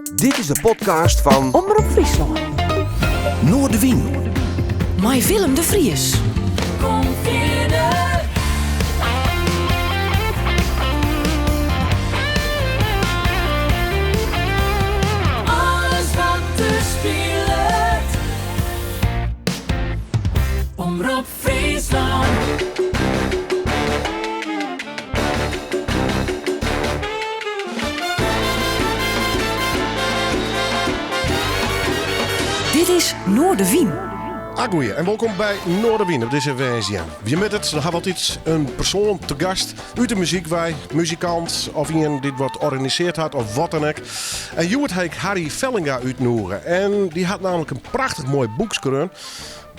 Dit is de podcast fan Omrop Fryslân. Noardewyn. Mei Willem de Vries. Kom fierder. Alles wat der spilet. Omrop Fryslân. Dit is Noardewyn. Agoeie en wolkom by Noardewyn op dizze woansdei. Wie met it, dan ha we altyd in persoan te gast út de muzyk wei, muzikant of ien dy't wat organisearre hat of wat dan ek. En hjoed ha ik Harry Vellinga útnûge en dy hat nammentlik in prachtich moai boek skreaun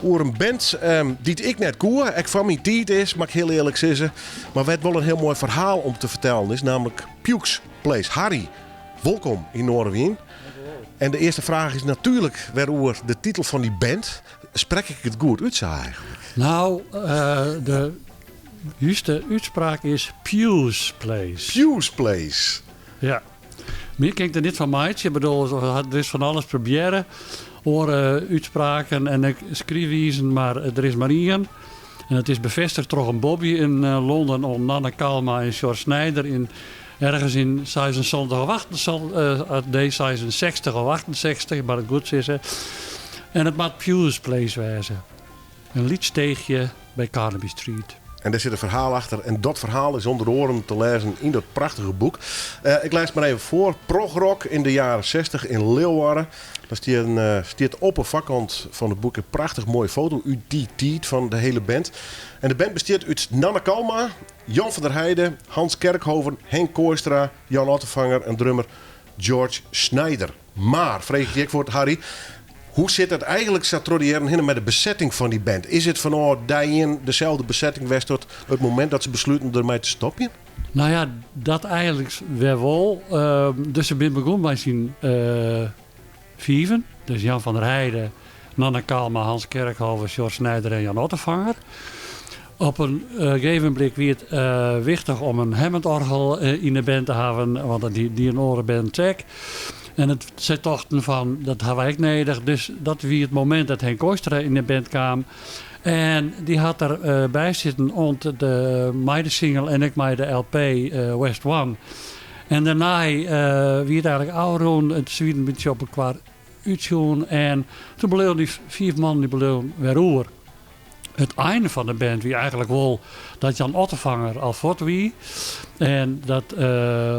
oer in band dy't ik net koe, ek foar myn tiid is, moat ik hiel earlik sizze. Mar wêr't wol in hiel moai ferhaal om te fertellen is, nammentlik Pukes Place. Harry, wolkom yn Noardewyn. En de earste fraach is natuerlik wer oer de titel fan dy band. Sprek ik it goed út sa eigentlik? No, de juste útspraak is Pugh's Place. Pugh's Place. Ja. Mear kin ik der net fan meitsje. Ik bedoel, der is fan alles probearre. Oare útspraken en ek skriuwwizen, mar der is mar ien. En it is befêstige troch in Bobby yn Londen oan Nanne Kalma en George Snijder yn ergens yn 76 of 68, nee, 66 of 68, moat ik goed sizze. En it moat Pugh's Place wêze. In lyts steechje by Carnaby Street. En dêr sit in ferhaal achter. En dat ferhaal is ûnder oaren te lêzen yn dat prachtige boek. Ik lês mar even foar. Progrock in de jaren 60 in Leeuwarden. Dêr stiet, stiet op 'e foarkant fan it boek in prachtich moaie foto út dy tiid fan de hiele band. En de band bestiet út Nanne Kalma, Jan van der Heijden, Hans Kerkhoven, Henk Kooistra, Jan Ottevanger en drummer George Snijder. Mar, freegje ik foar Harry, hoe sit it eigentlik sa troch de jierren hinne mei de besetting fan dy band? Is it fanôf dei ien deselde besetting west tot it momint dat se besluten dermei te stopjen? No ja, dat eigentlik wer wol. Dus se binne begûn mei syn fiven. Dus Jan van der Heijden, Nanne Kalma, Hans Kerkhoven, George Snijder en Jan Ottevanger. Op in gegeven blik wie it wichtich om in Hammond-oargel yn de band te hawwen, want dat die in oare band ek. En it, sy tochten fan, dat ha wy ek nedich. Dus dat wie it momint dat Henk Kooistra yn de band kaam. En dy hat der by sitten oant de, mei de single en ek mei de LP West One. En dêrnei wie it eigentlik ôfrûn. It wie in bytsje op elkoar útsjoen. En toen bleaun dy fiif mannen dy bleaun wer oer. It ein fan de band wie eigentlik wol dat Jan Ottevanger al fuort wie. En dat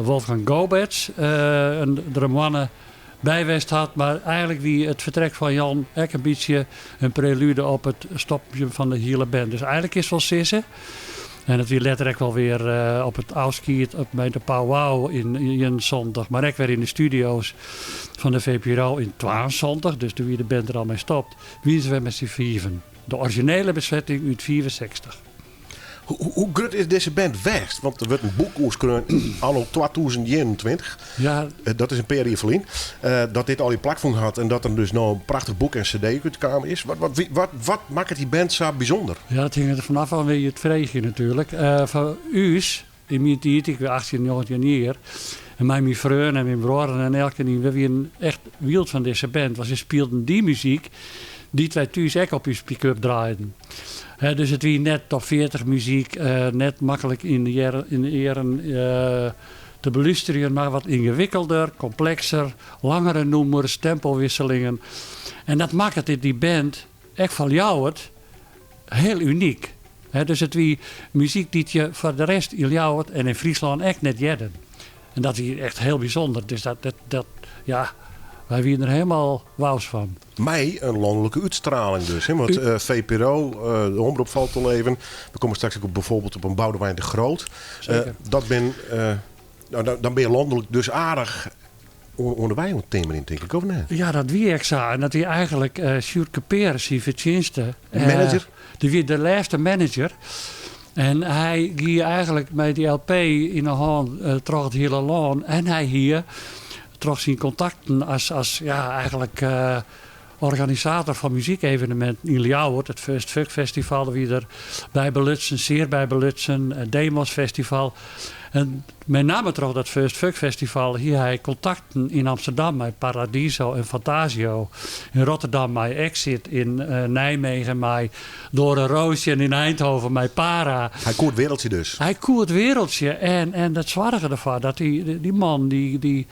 Wolfgang Gobetz der in moanne by west hat. Mar eigentlik wie it fertrek fan Jan ek in bytsje in prelude op it stopjen fan de hiele band. Dus eigentlik is wol sizze. En it wie letter ek wol wer op it ôfskied by de Pow Wow yn 71, mar ek wer yn de studio's fan de VPRO yn 72. Dus doe wie de band der al mei stopt. Wiene se wer mei syn fiven. De orizjinele besetting út 65. Hoe grut is dizze band west? Want der wurdt in boek oer skreaun anno 2021. Ja. Dat is in pear jier ferlyn. Dat dit allegear plakfûn hat en dat der dus no in prachtich boek en cd útkaam is. Wat, wat, wat, wat makket dy band sa bysûnder? Ja, dat hinget der fanôf fan wa't je it freegje natuerlik. Foar ús, yn myn tiid, ik wie 18, 19 jier, en mei myn freon en myn bruorren en elkenien, we wienen echt wyld fan dizze band. Want se spielden dy muzyk dy't wy thús ek op ús pick-up draaiden. Dus it wie net top 40 muzyk, net maklik yn de earen te belústerjen, mar wat yngewikkelder, komplekser, langere nûmers, tempowisselingen. En dat makket dy band ek foar Ljouwert hiel unyk. Dus it wie muzyk dy't je foar de rest yn Ljouwert en yn Fryslân ek net hearden. En dat wie echt hiel bysûnder. Dus dat, dat, dat, ja, wy wienen der hielendal wous fan. Mei in lanlike útstraling dus. Hè? Want VPRO, de Omrop falt te leven. We komme straks ek op, byfoarbyld op in Boudewijn de Groot. Dat bin, no, dan bin je lanlik dus aardich oan de wei oan it timmerjen, tink ik, of net? Ja, dat wie ek sa. En dat wie eigentlik Sjoerd Cuperus syn fertsjinste. Manager? Dy wie de lêste manager. En hy gie eigentlik mei dy LP yn 'e hân troch it hiele lân. En hy hie troch syn kontakten as, as ja, eigentlik. organisator fan muzykeveneminten yn Ljouwert. It First Fuck Festival wie er by belutsen, sear by belutsen, it Demos Festival. En mei namme troch dat First Fuck Festival hie hy kontakten yn Amsterdam mei Paradiso en Fantasio, yn Rotterdam mei Exit, yn Nijmegen mei Doornroosje en yn Eindhoven mei Para. Hy koe it wereldsje dus. Hy koe it wereldsje en dat soarge derfoar dat dy man dy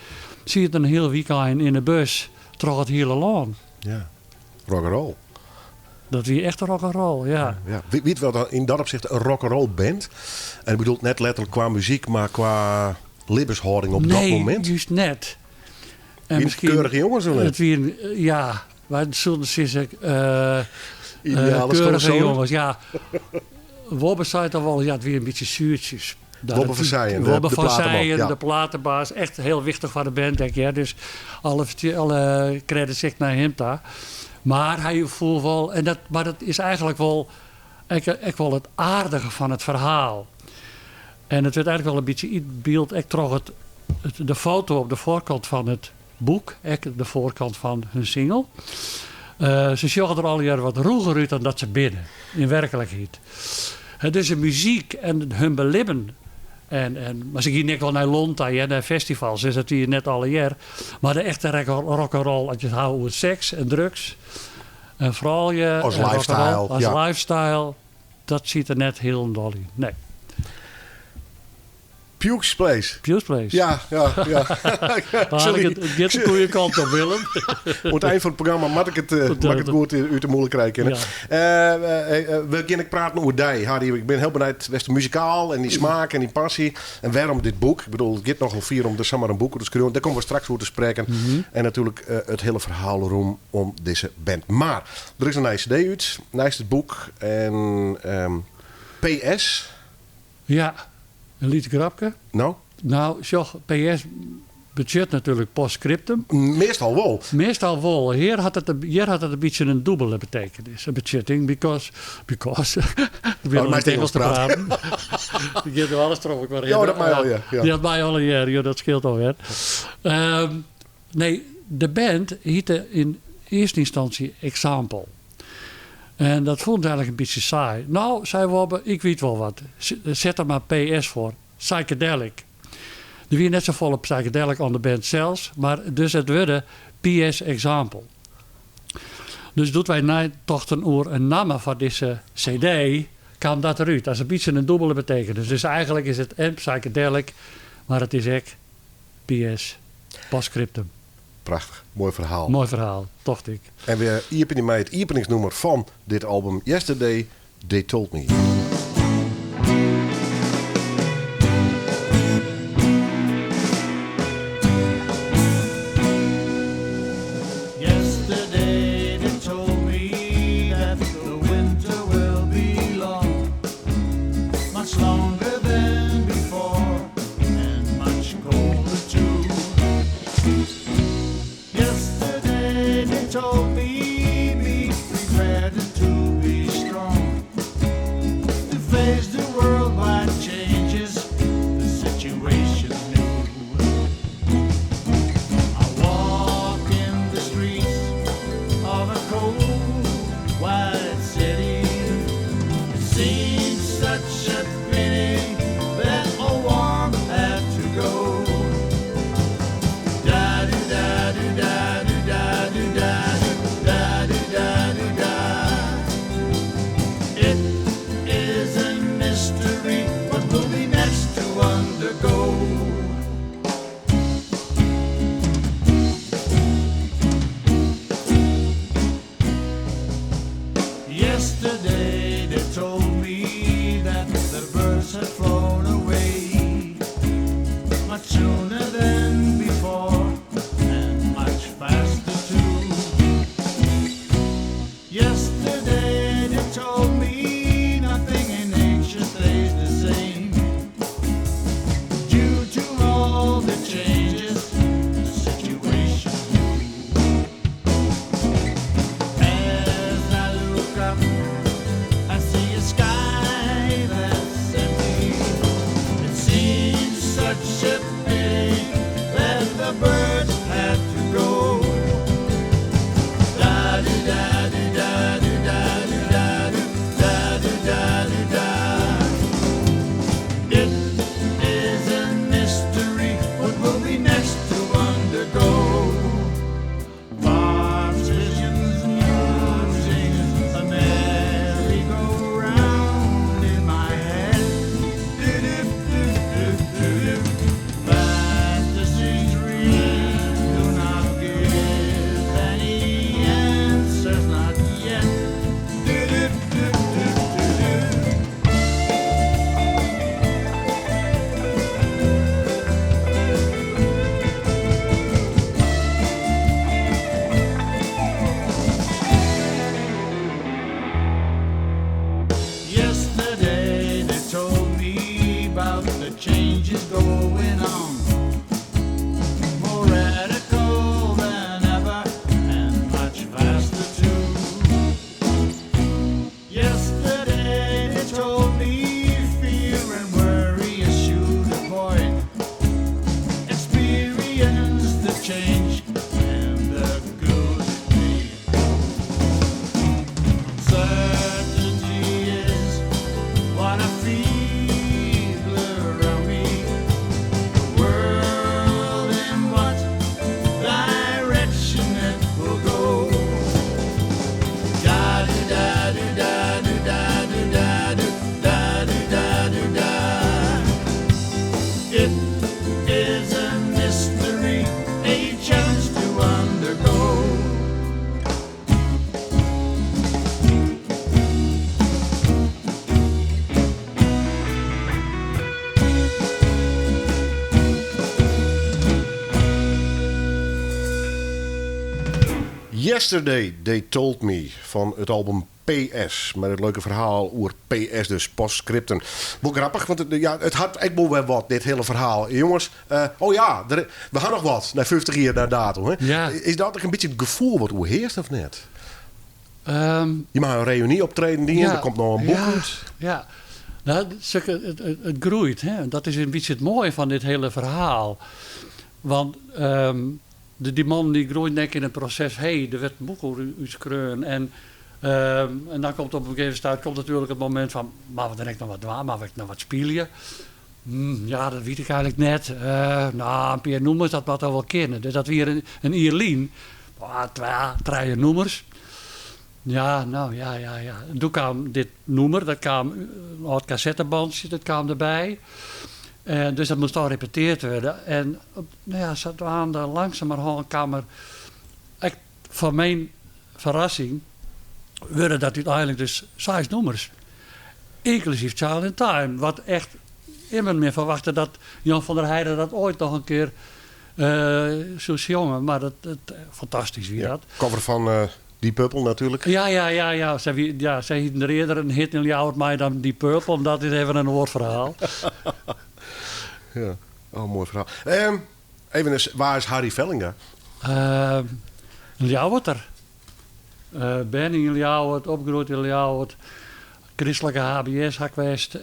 siet in hiel wykein yn de bus troch it hiele lân. Ja, rock'n'roll. Dat wie echt rock'n'roll, ja. Ja. Wie it wel yn dat opsicht in rock'n'roll band? En ik bedoel net letterlik kwa muzyk, mar kwa libbenshâlding op dat momint? Nee, just net. En wienen it keurige jonges of net? It wienen, ja, wy soenen sizze, Ideale keurige schoonzonen? jonges, ja. Wobbe sei toch wol, ja, it wie in bytsje suertsjes. Wobbe van Seijen, Wobbe de van platenman, Seijen, ja. de platenbaas. Echt heel wichtich foar de band, denk ik. Dus alle credits ek nei him ta. Mar hy foel wol, en dat, mar dat is eigenlik wol, ek wol it aardige fan it ferhaal. En it wurdt eigenlik wol in bytsje útbyld ek troch de foto op de foarkant fan it boek, ek de foarkant fan hun single. Se sjogge der allegear wat rûger út dan dat se binne, yn werklikheid. Dus de muzyk en hun belibben. Mar se giene ek wol nei Lonta, hear, nei festivals, dus dat wie net allegear. Mar de echte rock'n'roll, as je it hawwe oer seks en drugs en froulju As en rock'n'roll, lifestyle, as ja. lifestyle, dat siet der net hielendal yn, nee. Pukes Place. Pukes Place. Ja, ja, ja. Maar het gaat de goede kant op, Willem. Oan it ein fan it programma moat ik it, moat ik it goed út de mûle krije kinne. Ja. We gean ek praten oer dy, Harry. Ik bin hiel benijd wêr'tst muzikaal en dyn smaak en dyn passy. En wêrom dit boek? Ik bedoel, it giet nochal fier om der samar in boek oer te skriuwen. Dêr komme we straks oer te sprekken. En natuerlik it hiele ferhaal rûnom dizze band. Mar der is in nije CD út, neist it boek. En PS. Ja, in lyts grapke. No? Nou, sjoch, PS betsjut natuerlik postscriptum. Meastal wol. Meastal wol. Hjir hat it, hjir hat it in bytsje in dûbele betekenis, in betsjutting, because, because, ik bin Oh, al meist yn it Ingelsk Ingelsk te praten. praten. Ik gean der alles troch elkoar Ja, hinne. dat mei allegear, ja. Dat mei allegear, ja, dat skeelt alwer. Nee, de band hiette yn earste ynstânsje Example. En dat fûn ik eigenlik in bytsje saai. Nou, sei Wobbe, ik wit wol wat. Set der mar PS foar. Psychedelic. Der wie net safolle psychedelic oan de band sels, mar dus it wurde PS Example. Dus doe't wy neitochten oer in namme foar dizze CD, kaam dat derút. Dat is in bytsje in dûbele betekenis. Dus eigenlik is it en psychedelic, mar it is ek PS Postscriptum. Prachtich, moai ferhaal. Moai ferhaal, tocht ik. En we iepenje mei it iepeningsnûmer fan dit album, Yesterday They Told Me. Yesterday they told me that the winter will be long, much longer than before, and much colder too. Yesterday they told me be prepared to be strong, to face the worldwide changes, the situation new. I walk in the streets of a cold, white city. It seems such a pity that all warm had to go. Da do da do da do da do da do da Yesterday They Told Me fan it album PS. Mei it leuke ferhaal oer PS dus, postscripten. Wol grappich, want it, ja, it hat ek wol wer wat, dit hiele ferhaal. Jonges, eh, oh ja, der, we ha noch wat nei 50 jier nei dato. Hè? Ja. Is dat ek in bytsje it gefoel wat oerhearst of net? Um, Je ha in reuny optreden dien, der komt noch in boek ja, út. Ja, nou, it groeit. Hè? Dat is in bytsje it moaie fan dit hiele ferhaal. Want um, dy mannen dy groeiden ek yn it proses. Hé, der wurdt in boek oer ús skreaun. En, um, en dan komt op in gegeven stuit komt natuerlik it momint fan... Moatte we der ek noch wat dwaan? Moatte we ek noch wat spylje? Ja, dat wit ik eigentlik net. No, in pear nûmers, dat moat al wol kinne. Dus dat wie in jier lyn. Ah, twa, trije nûmers. Ja, no, ja, ja, ja. En doe kaam dit nûmer, dat kaam in âld kassettebantsje, dat kaam derby. En dus dat moast al repeteard wurde. En no ja, sadwaande langsumerhân kaam der ek foar myn ferrassing wurde dat úteinlik dus seis nûmers. Ynklusyf Child in Time, wat echt immen mear ferwachte dat Jan van der Heijden dat oait noch in kear soe sjonge. Mar dat, dat fantastysk wie dat. Cover fan Deep Purple natuerlik. Ja, ja, ja, ja. Sy, wie, ja, sy hienen der earder in hit yn Ljouwert mei dan Deep Purple. En dat is even in oar ferhaal. Ja. Oh, moai ferhaal. Even ris, wa is Harry Vellinga? Ljouwerter. Berne yn Ljouwert, opgroeid yn Ljouwert. Kristlike HBS ha ik west.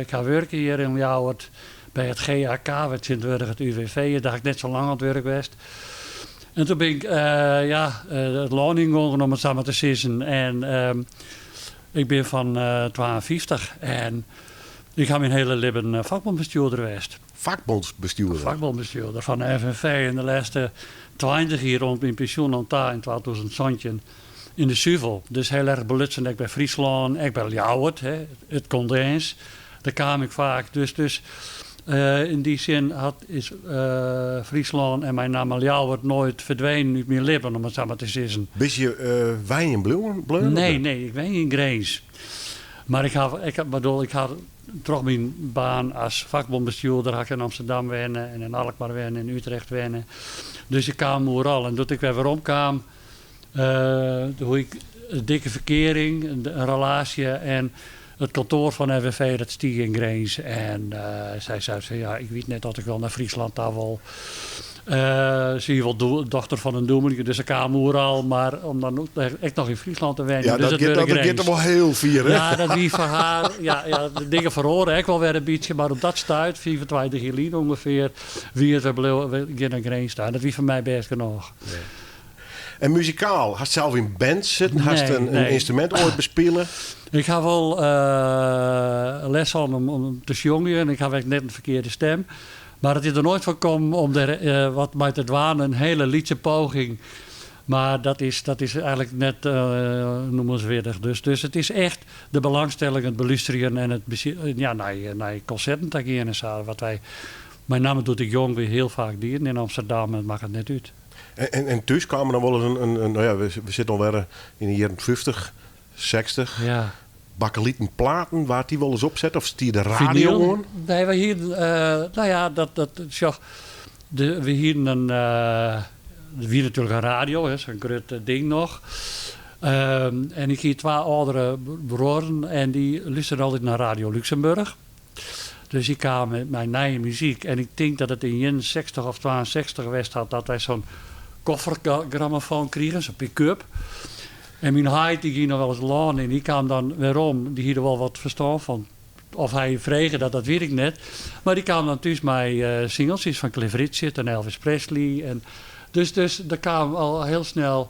Ik ha wurke hjir yn Ljouwert by it GAK, wat tsjintwurdich it UWV is. Dêr ha ik net sa lang oan it wurk west. En toen bin ik ja, it lân yngongen om it sa mar te sizzen. En ik bin fan 52 en ik ha myn hiele libben fakbûnbestjoerder west. Fakbûnsbestjoerder? Fakbûnbestjoerder fan de FNV. En de lêste 20 jier oant myn pensjoen oan ta yn 2017 yn de suvel. Dus hiel erch belutsen ek by Fryslân, ek by Ljouwert, hè, it Condens. Dêr kaam ik faak. Dus, dus yn dy sin hat, is Fryslân en mei namme Ljouwert noait ferdwenen út myn libben, om it sa mar te sizzen. Bist je wenjen bliuwen? Bleaun, of Nee, net? nee, ik wenje yn Grins. Mar ik haw, ik bedoel, ik haw troch myn baan as fakbûnbestjoerder ha ik yn Amsterdam wenne en yn Alkmaar wenne en yn Utrecht wenne. Dus ik kaam oeral. En doe't ik wer werom kaam, doe hie ik in dikke ferkearing, in relaasje en it kantoar fan FNV dat stie yn Grins. En sy sei, sy, ja, ik wit net oft ik wel nei Fryslân ta wol. Sy wie wol dochter fan in dûmny, dus se kaam oeral, mar om dan ek noch yn Fryslân te wenjen, Ja, dus dat it giet, wurde dat giet Grins. er wol hiel fier, hè? Ja, dat wie foar har. Ja, ja, de dingen feroaren ek wol wer in bytsje, mar op dat stuit, 25 jier lyn ûngefear, wie it, we bliuwe, we gean nei Grins ta. En dat wie foar my bêst genôch. En muzikaal, hast sels yn band sitten? Hast Nee, in nee. ynstrumint oait bespile? Ik ha wol les hân om te sjongen. Ik ha ek net in ferkearde stim. Mar it is der noait fan kommen om der wat mei te dwaan. In hiele lytse poging. Mar dat is eigentlik net noemensweardich. Dus it is echt de belangstelling, it belústerjen en it ja, nei konserten ta gean en sa. Wat wy, mei namme doe't ik jong wie, hiel faak dienen yn Amsterdam. It makket net út. En thús kaam der dan wol ris in, no ja, we sitte alwer yn de jierren 50, 60. Ja. Bakelieten platen, waard dy wol ris opset of stie de radio Vinyl? oan? Nee, wy hienen, no ja, dat, sjoch, we hienen in, der wie natuerlik in radio, hè, sa'n grut ding noch. En ik hie twa âldere bruorren en dy lústerden altyd nei Radio Luxemburg. Dus ik kaam mei nije muzyk en ik tink dat it yn 61 of 62 west hat dat wy sa'n koffergrammofoon krigen, sa'n pick-up. En myn heit dy gie noch wol ris lân en dy kaam dan werom, dy hie der wol wat ferstân fan. Of hy frege dat, dat wit ik net. Mar dy kaam dan thús mei singeltsjes fan Cliff Richard en Elvis Presley. En dus der kaam al hiel snel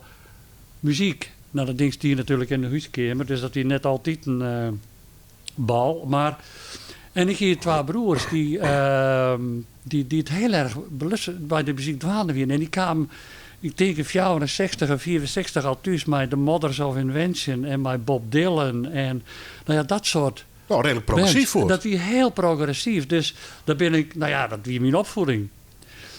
muzyk. No, dat ding stie natuerlik yn de húskeamer, dus dat wie net altyd in bal. Mar, en ik hie twa broers dy't it hiel erch belutsen by de muzyk dwaande wienen. En dy kamen, ik tink yn 64 en 64 al thús mei The Mothers of Invention en mei Bob Dylan en no ja, dat soart No, reedlik progressyf bands. fuort. Dat wie hiel progressyf. Dus dêr bin ik, no ja, dat wie myn opfieding.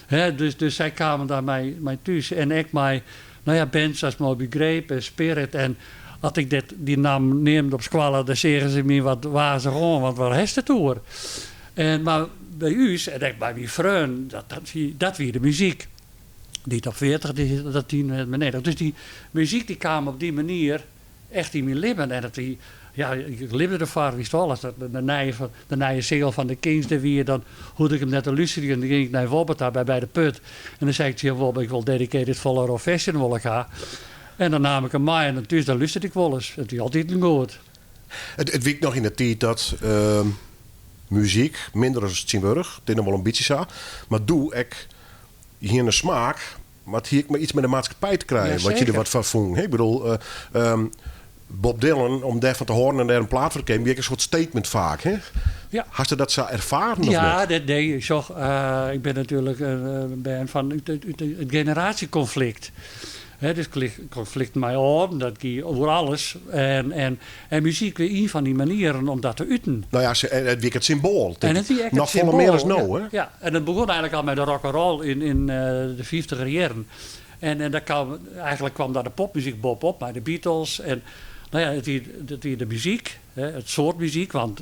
Hè, dus sy kamen dêr mei thús en ek mei, no ja, bands as Moby Grape en Spirit. En as ik dit, dy namme neamde op skoalle, dan seagen se my wat wazich oan, want wêr hast it oer? En, mar by ús, en ek by myn freonen, dat wie de muzyk. Dy top 40, dy, dat die net mear nedich. Dus dy muzyk dy kaam op dy manier echt yn myn libben. En dat wie, ja, ik libbe derfoar, witst wol. As dat de nije, de nije single fan de Kinks der wie, dan hoegde ik him net te lústerjen. Dan gyng ik nei Wobbe ta by De Put. En dan sei ik tsjin Wobbe, ik wol Dedicated Follower of Fashion wol ik ha. En dan naam ik him mei en dan thús dan lústerde ik wolris. It wie altiten goed. It wie ek noch yn de tiid dat muzyk, minder as tsjintwurdich, it is noch wol in bytsje sa, mar doe ek, je hiene in smaak, mar it hie ek iets mei de maatskippij te krijen, wat je der wat fan fûnen. Ik bedoel, Bob Dylan, om dêrfan te hâlden en dêr in plaat foar te keapjen, wie ek in soart statement faak. Hè? Ja. Hast dat sa erfaren of Ja, net? dat, nee, sjoch, ik bin natuerlik in bern fan út it generaasjekonflikt. Hè, dus konflikten mei âlden, dat gie oer alles. En muzyk wie ien fan dy manieren om dat te uten. Nou ja, it wie ek it symboal. En it wie ek it Noch folle symboal, mear as no, ja. hè? Ja, en it begûn eigentlik al mei de rock'n'roll yn de fyftiger jierren. En daar kwam, eigentlik kwam daar de popmuzyk boppe-op mei de Beatles. En nou ja, it wie, dat wie de muzyk, hè, it soart muzyk, want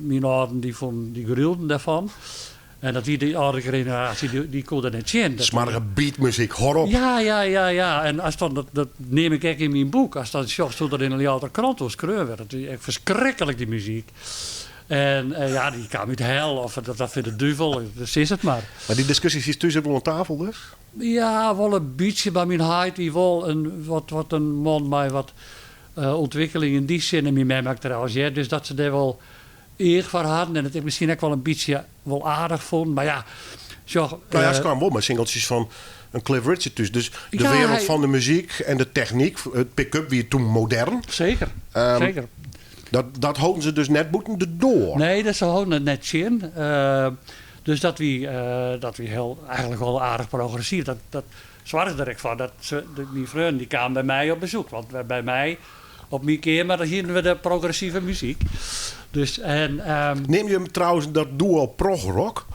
myn âlden dy fûnen, dy gruwden dêrfan. En dat wie dy âlde generaasje, dy koe der net tsjin. Dat Smoarge beatmuzyk, hâld op! Ja, ja, ja, ja. En as dan, dat neam ik ek yn myn boek, ast dan sjochst hoe't der yn de Ljouwerter Krante oer skreaun wurdt, dat wie ek ferskriklik, dy muzyk. En ja, dy kaam út hel of dat foar de duvel, sis it mar. Mar dy diskusjes hiest thús ek wol oan tafel dus? Ja, wol in bytsje, mar myn heit wie wol in wat in man mei wat ûntwikkeling yn dy sin. En myn mem ek trouwens, hear. Dus dat se dêr wol each foar hadden en it ek miskien ek wol in bytsje wol aardich fûnen. Mar ja, sjoch. Nou ja, se kamen wol mei singeltsjes fan in Cliff Richard thús. Dus de Ja, wereld hy fan de muzyk en de technyk, it pick-up wie toen modern. Seker, seker. Dat holden se dus net bûten de doar. Nee, dat se holden it net tsjin. Dus dat wie, dat wie hiel, eigentlik wol aardich progressyf. Dat soarge der ek foar dat se, myn freonen dy kamen by my op bezoek. Want by my op myn keamer daar hienen we de progressive muzyk. Dus, en, Neam je him trouwens dat doe al progrock?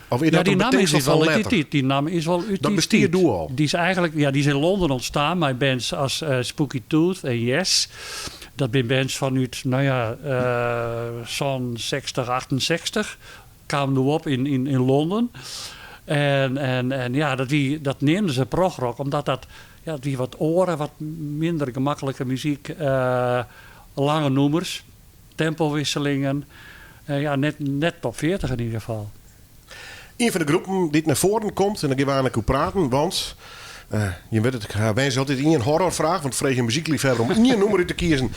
Of is Ja, dat die een naam is betinksel wel fan uit die letter? tijd. Die naam is wel uit Dat die bestie tijd. doe al? Die is eigenlijk, ja, die is in Londen ontstaan met bands als Spooky Tooth en Yes. Dat zijn bands vanuit, nou ja, zo'n 60, 68. Kwamen nu op in Londen. En ja, dat neemden ze progrock, omdat dat, ja, die wat oren, wat minder gemakkelijke muziek, lange nummers, tempowisselingen. Ja, net top 40 in ieder geval. Een van de groepen die naar voren komt, en dan gaan we aan elkaar praten, want je weet het, ik wens altijd een horrorvraag, want vrees je een muziekliefhebber om één nummer uit te kiezen.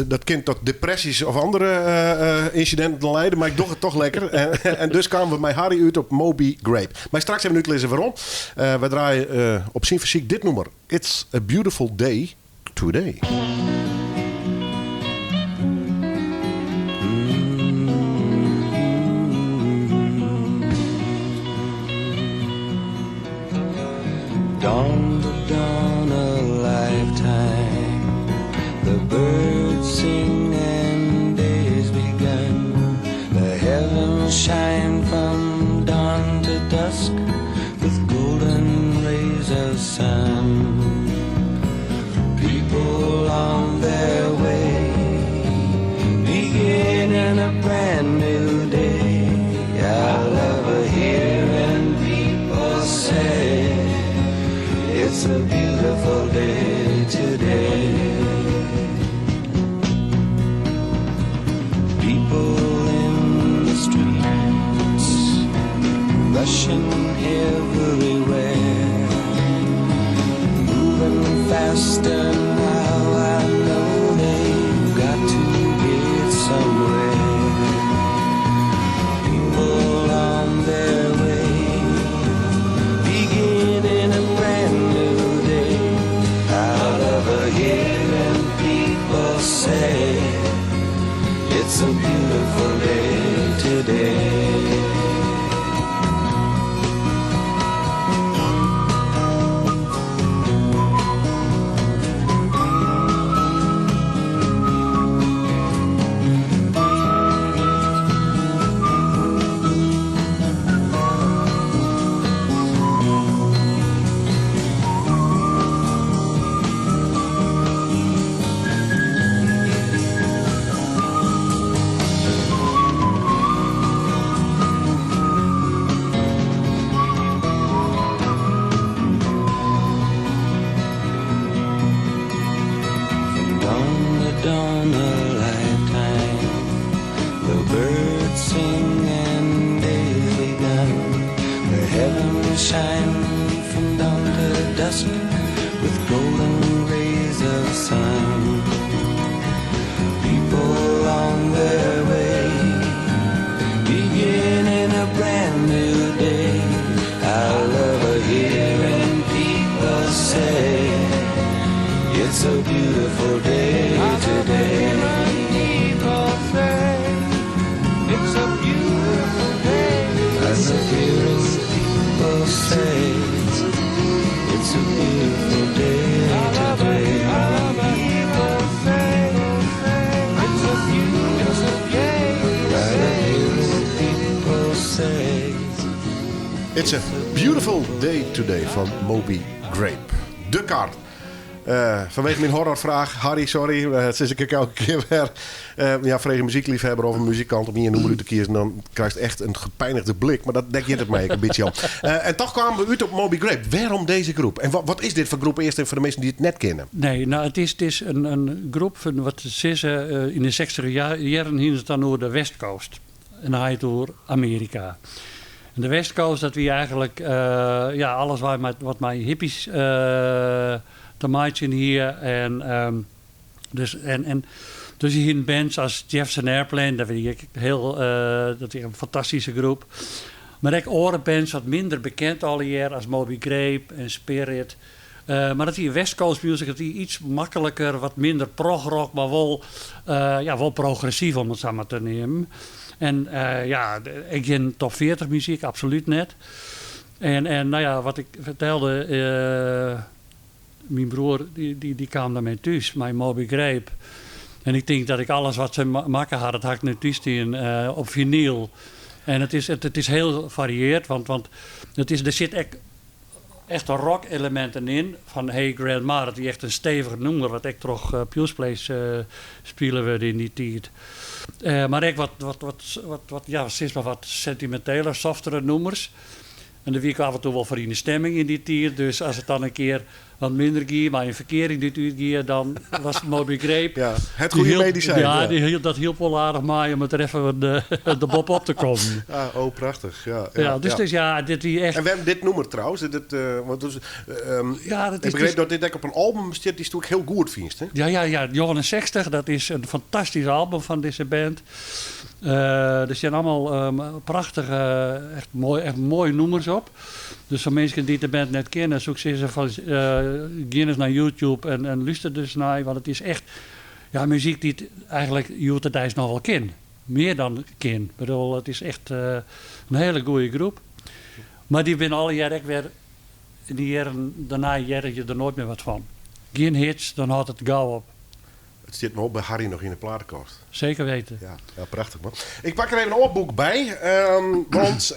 Dat kind tot depressies of andere incidenten leiden, maar ik doe het toch lekker. En dus kwamen we met Harry uit op Moby Grape. Maar straks hebben we nu te lezen waarom. We draaien op zijn fysiek dit nummer. It's a Beautiful Day Today. Dawn to dawn a lifetime, the birds sing and day's begun. The heavens shine from dawn to dusk with golden rays of sun. People on their way, beginning a brand new day. I love hearing people say, it's a beautiful day today. People in the streets, rushing everywhere, moving faster now. I know they've got to get somewhere. People on their way, beginning a brand new day. I love hearing people say, it's a beautiful day today. dusk with golden rays of sun. People on their way, beginning a brand new day. I love hearing people say, it's a beautiful day today. People say it's a beautiful day. I love hearing people say it's a beautiful day today. People say it's a beautiful day. I love hearing people say. It's a Beautiful Day Today van Moby Grape. De kar. Vanwege mijn horrorvraag, Harry, sorry. Het is ik elke keer weer. Ja, vraag een muziekliefhebber of een muzikant om hier een nummer te kiezen, dan krijg je echt een gepijnigde blik. Maar dat denk je het mij een beetje om. En toch kwamen we uit op Moby Grape. Waarom deze groep? En wat is dit voor groep eerst even voor de mensen die het net kennen? Nee, nou, het is een groep van wat ze zeggen, in de 60 jaren hing het dan over de West Coast. En dan hij door Amerika. En de West Coast, dat wie eigenlijk ja, alles waar met, wat met hippies te maken hier. En, dus, en dus hier in bands als Jefferson Airplane, dat vind ik heel, dat is een fantastische groep. Maar ook andere bands wat minder bekend al jaar als Moby Grape en Spirit. Maar dat die West Coast music, dat die iets makkelijker, wat minder progrock, maar wel, ja, wel progressief om het zo maar te nemen. En ja, ik geen top 40 muziek, absoluut net. En nou ja, wat ik vertelde, mijn broer die kwam daarmee thuis, mijn Moby Grape. En ik denk dat ik alles wat ze maken hadden, dat had ik nu thuis in, op vinyl. En het is heel gevarieerd, want er zit echt, echt rock elementen in. Van Hey Grandma, dat die echt een stevig nummer, wat ik toch Pews Place spelen we in die tijd. Maar ik wat, ja, steeds maar wat sentimenteler, softere nummers. En de wie ik af en toe wel voor in de stemming in die tijd. Dus als het dan een keer wat minder ging, maar in verkering dit uur ging, dan was het Moby Grape. Ja, het Die goede medicijn. Ja, dat hielp wel aardig mij om het er even de bob op te komen. Ah, oh, prachtig. Ja, Ja, dus, dus ja, dit die echt. En we hebben dit nummer trouwens. Dit, want dus, Ja, dat ik is begreep dus- dat dit ook op een album zit die ik heel goed vindt. Hè? Ja, Johan 60, dat is een fantastisch album van deze band. Er zijn allemaal prachtige, echt mooie nummers op. Dus voor mensen die de band net kennen, zoek ze eens van ga eens naar YouTube en luister dus naar, want het is echt, ja, muziek die het eigenlijk Joeterdijs nog wel ken. Meer dan ken. Ik bedoel, het is echt een hele goede groep. Maar die binnen alle jaren weer, in die jaren daarna jaren je er nooit meer wat van. Geen hits, dan houdt het gauw op. Het zit me op bij Harry nog in de platenkast. Zeker weten. Ja, prachtig man. Ik pak er even een oorboek bij. Want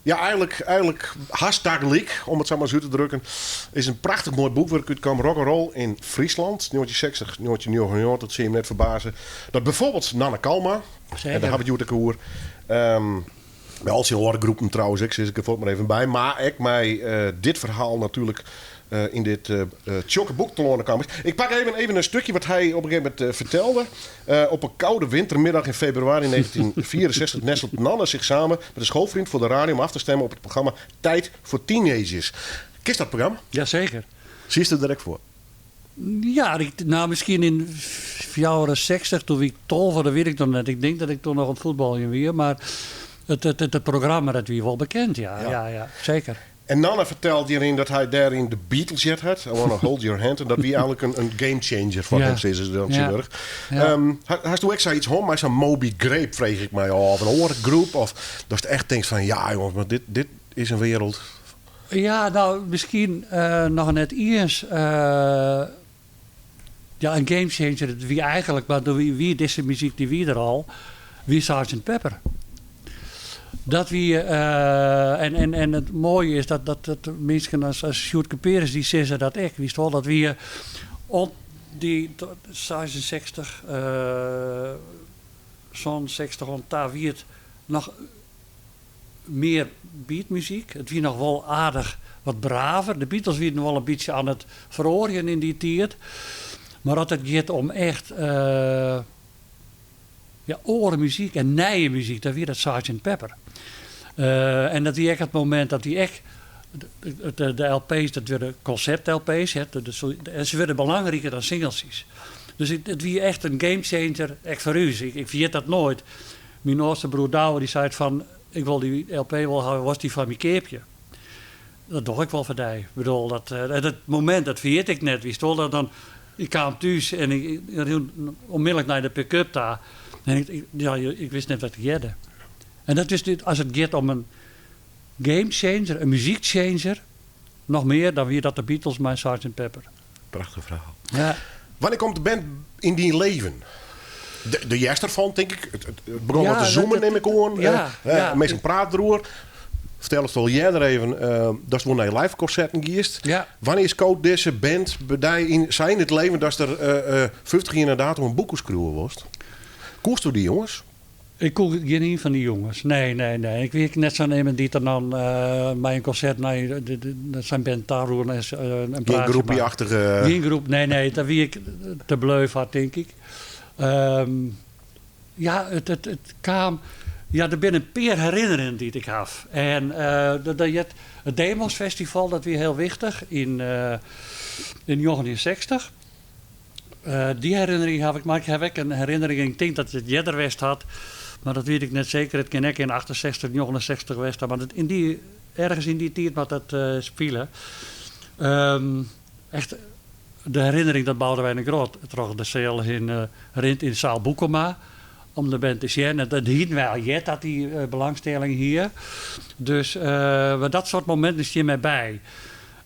ja, eigenlijk hashtag leak, om het zo maar zo te drukken, is een prachtig mooi boek waar ik uit kwam. Rock'n'roll in Friesland, 1960, 1999, dat zie je me net verbazen. Dat bijvoorbeeld Nanne Kalma, en daar hebben we het over. Bij al zijn groepen trouwens, ik zit ik er voort maar even bij. Maar ik mij dit verhaal natuurlijk in dit tjokke boek te lonen kwam. Ik pak even een stukje wat hij op een gegeven moment vertelde. Op een koude wintermiddag in februari 1964 nestelt Nanne zich samen met een schoolvriend voor de radio om af te stemmen op het programma Tijd voor Teenagers. Kist dat programma? Jazeker. Zie je er direct voor? Ja, ik, nou misschien in jaren 60, toen ik 12, dat weet ik nog net. Ik denk dat ik toen nog aan het voetballen weer. Maar het programma, dat wie wel bekend, ja. Ja, ja, zeker. En Nanne vertelt hierin dat hij daarin de Beatles jet had. I Wanna Hold Your Hand. En dat wie eigenlijk een game changer voor hem is. Dan chirurg. Hij toen ik zei iets hom, maar zo'n Moby Grape vreeg ik mij af. Of een oorgroep. Of dat je echt denkt van ja jongens, maar dit is een wereld. Ja, nou misschien nog net eens. Ja, een game changer. Wie eigenlijk, maar door wie deze muziek die wie er al. Wie Sgt. Pepper. Dat wie, en het mooie is dat mensen als Sjoerd Cuperus die zeggen dat ik, wist wel, dat we op die 66, zo'n 60 ont daar wie het nog meer beatmuziek. Het wie nog wel aardig wat braver. De Beatles werden wel een beetje aan het verooien in die tijd. Maar dat het gaat om echt ja, orenmuziek en nije muziek, dat wie dat Sgt. Pepper. En dat die echt het moment dat die echt De, de LP's, dat wurde konsept-LP's. Hè, en se wurde belangriker dan singeltsjes. Dus it wie echt in gamechanger, ek foar ús. Ik ferjit dat noait. Myn âldste broer Douwe dy sei fan, ik wol dy LP wol hawwe, wolst dy foar my keapje? Dat doch ik wol foar dy. Ik bedoel, dat, dat momint, dat ferjit ik net. Witst wol, dat dan, ik kaam thús en ik rûn onmiddellik nei de pick-up ta. En ik, ja, ik wist net wat ik hearde. En dat is, as it giet om in gamechanger, in muzykchanger, noch mear dan wie dat de Beatles mei Sgt. Pepper. Prachtich ferhaal. Ja. Wannear komt de band yn dyn leven? De earste fan, tink ik. It begûn Ja, wat te zoomen, dat nim ik oan. Ja, ja. Minsken prate deroer. Fertel it al earder even, datst wol nei live konserten giest. Ja. Wannear skoot dizze band by dy yn syn it leven datst der 50 jier nei datum in boek oer skriuwe wolst? Koesto dy jonges? Ik koe gjin fan dy jonges. Nee, nee, nee. Ik wie net sa'n iemand dy't der dan by in konsert nei de syn band tarûn en in Gjin praatsje makke. groepie-achtige... Gjin groep, nee, nee. Dêr wie ik te bleu foar, tink ik. Ja, it kaam... Ja, der binne in pear herinneringen dy't ik haw. En dat heart it Demos Festival, dat wie hiel wichtich yn 1960. Dy herinnering haw ik, mar ik haw ek in herinnering, ik tink dat it earder west hat, mar dat wit ik net seker. It kin ek yn 68, 69 west ha, mar dat ergens yn dy tiid moat dat spile. Echt de herinnering dat Boudewijn de Groot troch de seal hin rint yn Saal Boekema om de band te sjen. En dat hienen wy al heard dat dy belangstelling hie. Dus mar dat soart mominten stean my by.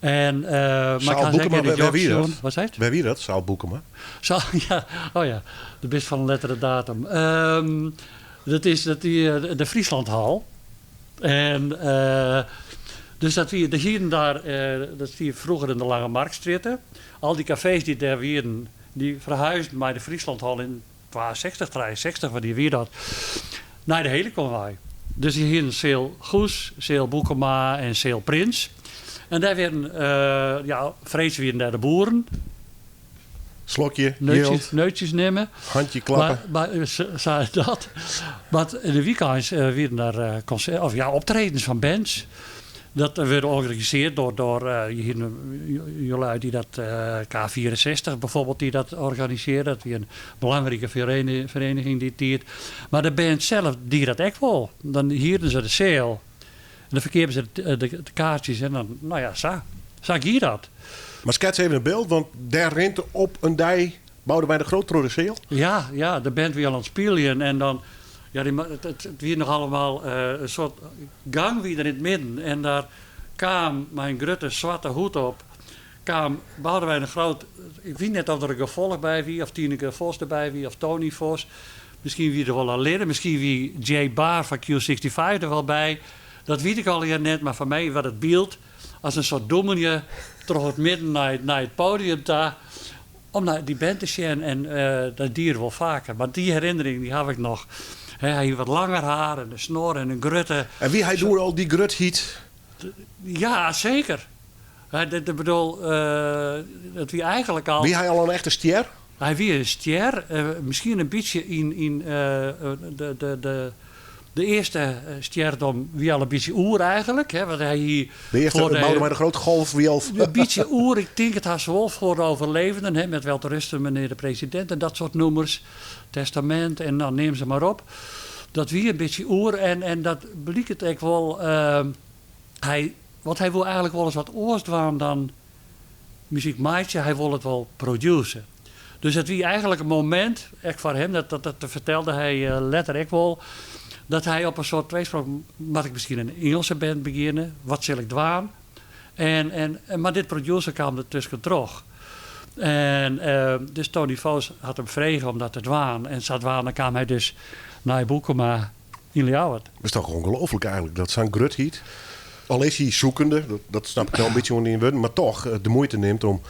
En mar ik Saal ha Boekema, seker de wêr wie Jobs dat? Wat sei it? Wêr wie dat, Saal Boekema? Saal, ja, oh ja, do bist fan in lettere datum. Dat is dat die, de Frieslandhal. En dus dat wie, de hienen daar, dat stie froeger yn de Lange Marktstrjitte. Al dy kafees dy't dêr wienen, dy ferhuisden mei de Frieslandhal yn 62, 63, wannear wie dat, nei de Heliconwei. Dus dy hienen seal Goes, seal Boekema en seal Prins. En dêr werden, ja, freeds wienen dêr de boeren. Slokje, Neutjes, jild. neutjes nimme. Handje klappen. Maar sa dat. Want in de weekends wienen daar concert, of ja, optredens fan bands. Dat werd georganiseerd door hier, jullie die dat K64 bijvoorbeeld, die dat organiseerde. Dat wie in belangrike vereniging die tiid. Mar de band sels die dat ek wol. Dan hierden se de seal. En dan ferkeapten se de kaartsjes en dan, nou ja, sa. Sa gie dat. Mar skets even in byld, want dêr rint op in dei Boudewijn de Groot troch de seal. Ja, ja, de band wie al oan it spyljen en dan, ja, die, it wie noch allegear in soart gang wie der yn it midden. En dêr kaam mei in grutte swarte hoed op, kaam Boudewijn de Groot. Ik wit net oft der in gefolch by wie, of Tineke Vos derby wie, of Tony Vos. Miskien wie der wol allinne, miskien wie Jay Baar fan Q65 der wol by. Dat wit ik allegear net, mar foar my waard it byld as in soart dominee troch it midden nei it podium ta om nei dy band te sjen. En dat die er wol faker. Mar dy herinnering dy haw ik noch. Hè, hy hie wat langer haar en in snor en in grutte... En wie hy doe al dy grutheid? Ja, seker. Hy, dit, ik bedoel, dat wie eigentlik al... Wie hy al in echte stjer? Hy wie in stjer, miskien in bytsje yn de earste stjerdom wie al in bytsje oer eigentlik. Hè, want hy hie De earste foar de Boudewijn de Groot golf wie al Een bytsje oer, ik tink it hast wol foar de overlevenden, hè, met Welterusten, meneer de president en dat soart nûmers. Testament en dan neam se mar op. Dat wie in bytsje oer en dat blykt ek wol. Want hy wol eigentlik wolris wat oars dwaan dan muzyk meitsje. Hy wol it wol produceren. Dus it wie eigentlik in momint, ek foar him, dat fertelde hy letter ek wol, dat hy op in soart tweesprong, moat ik miskien in Ingelske band begjinne? Wat sil ik dwaan? Mar dit producer kaam der tusken troch. En dus Tony Vos hat him frege om dat te dwaan. En sadwaande kaam hy dus nei Boekema yn Ljouwert. Dat is toch ongelooflik eigentlik, dat sa'n grutheid, al is hy zoekende, dat snap ik wel in bytsje oan dyn wurden, mar toch de muoite nimt om,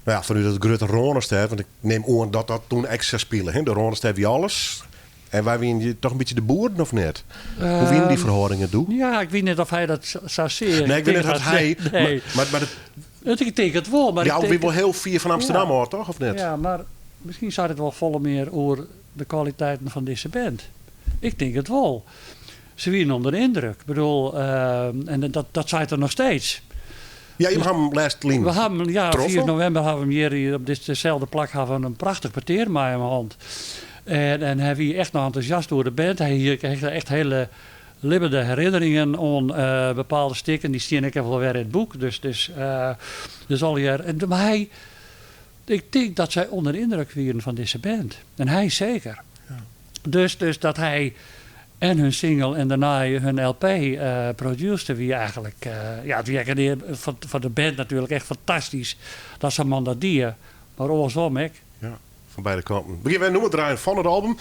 nou ja, fanút it grutte Rânestêd, want ik nim oan dat dat doe ekstra spile, hè? De Rânestêd wie alles. En wy wienen toch in bytsje de boeren, of net? Hoe wienen dy ferhâldingen doe? Ja, ik wit net oft hy dat sa seach. Nee, ik wit net dat hy, Nee. maar het Ik tink it wol, mar Ja, ik wie tink wol hiel fier fan Amsterdam Ja. ôf, toch? Of net? Ja, mar miskien sei it wol folle mear oer de kwaliteiten fan dizze band. Ik tink it wol. Se wienen ûnder de yndruk. Ik bedoel, en dat seit er noch steeds. Ja, je hebben hem last lien. We hebben, ja, Troffen? 4 november hebben we hem hier op ditzelfde plak hebben we een prachtig parteer met hem hand. En hij was echt nog enthousiast door de band. Hij hier kreeg echt hele libbende herinneringen aan bepaalde stikken. Die steen ik even wel weer in het boek. Dus al die jaar. En, maar hij, ik denk dat zij onder de indruk waren van deze band. En hij zeker. Dus dat hij en hun single en daarna hun LP producede, wie eigenlijk, ja, het werken die van de band natuurlijk echt fantastisch. Dat ze man dat die, maar andersom, ik. Ja, van beide kanten. We gaan noemen draaien van het album.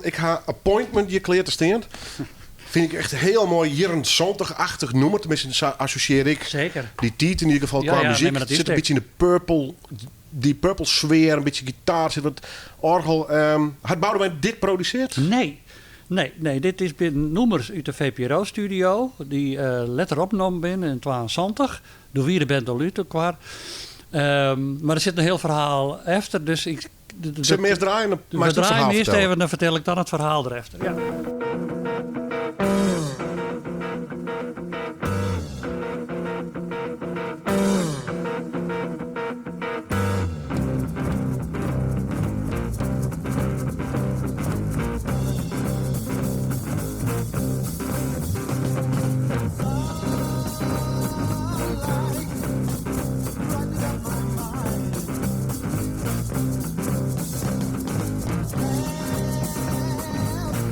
Ik ga Appointment je kleer te staan. Vind ik echt heel mooi jaren 70-achtig noemer. Tenminste, zo associeer ik Zeker. die titel in ieder geval Ja, qua ja, muziek. nee, maar dat Het is zit een het. beetje in de purple, die purple sfeer, een beetje gitaar, zit wat orgel. Had Boudewijn dit produceerd? Nee. Nee, nee, dit is binnen noemers uit de VPRO-studio, die letter opgenomen ben in 72. Door wie de band al uit elkaar. Maar er zit een heel verhaal achter, dus ik... Zet me eerst draaien, dan We maak je het draaien verhaal eerst vertellen. even, dan vertel ik dan het verhaal erachter. Ja.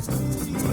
Thank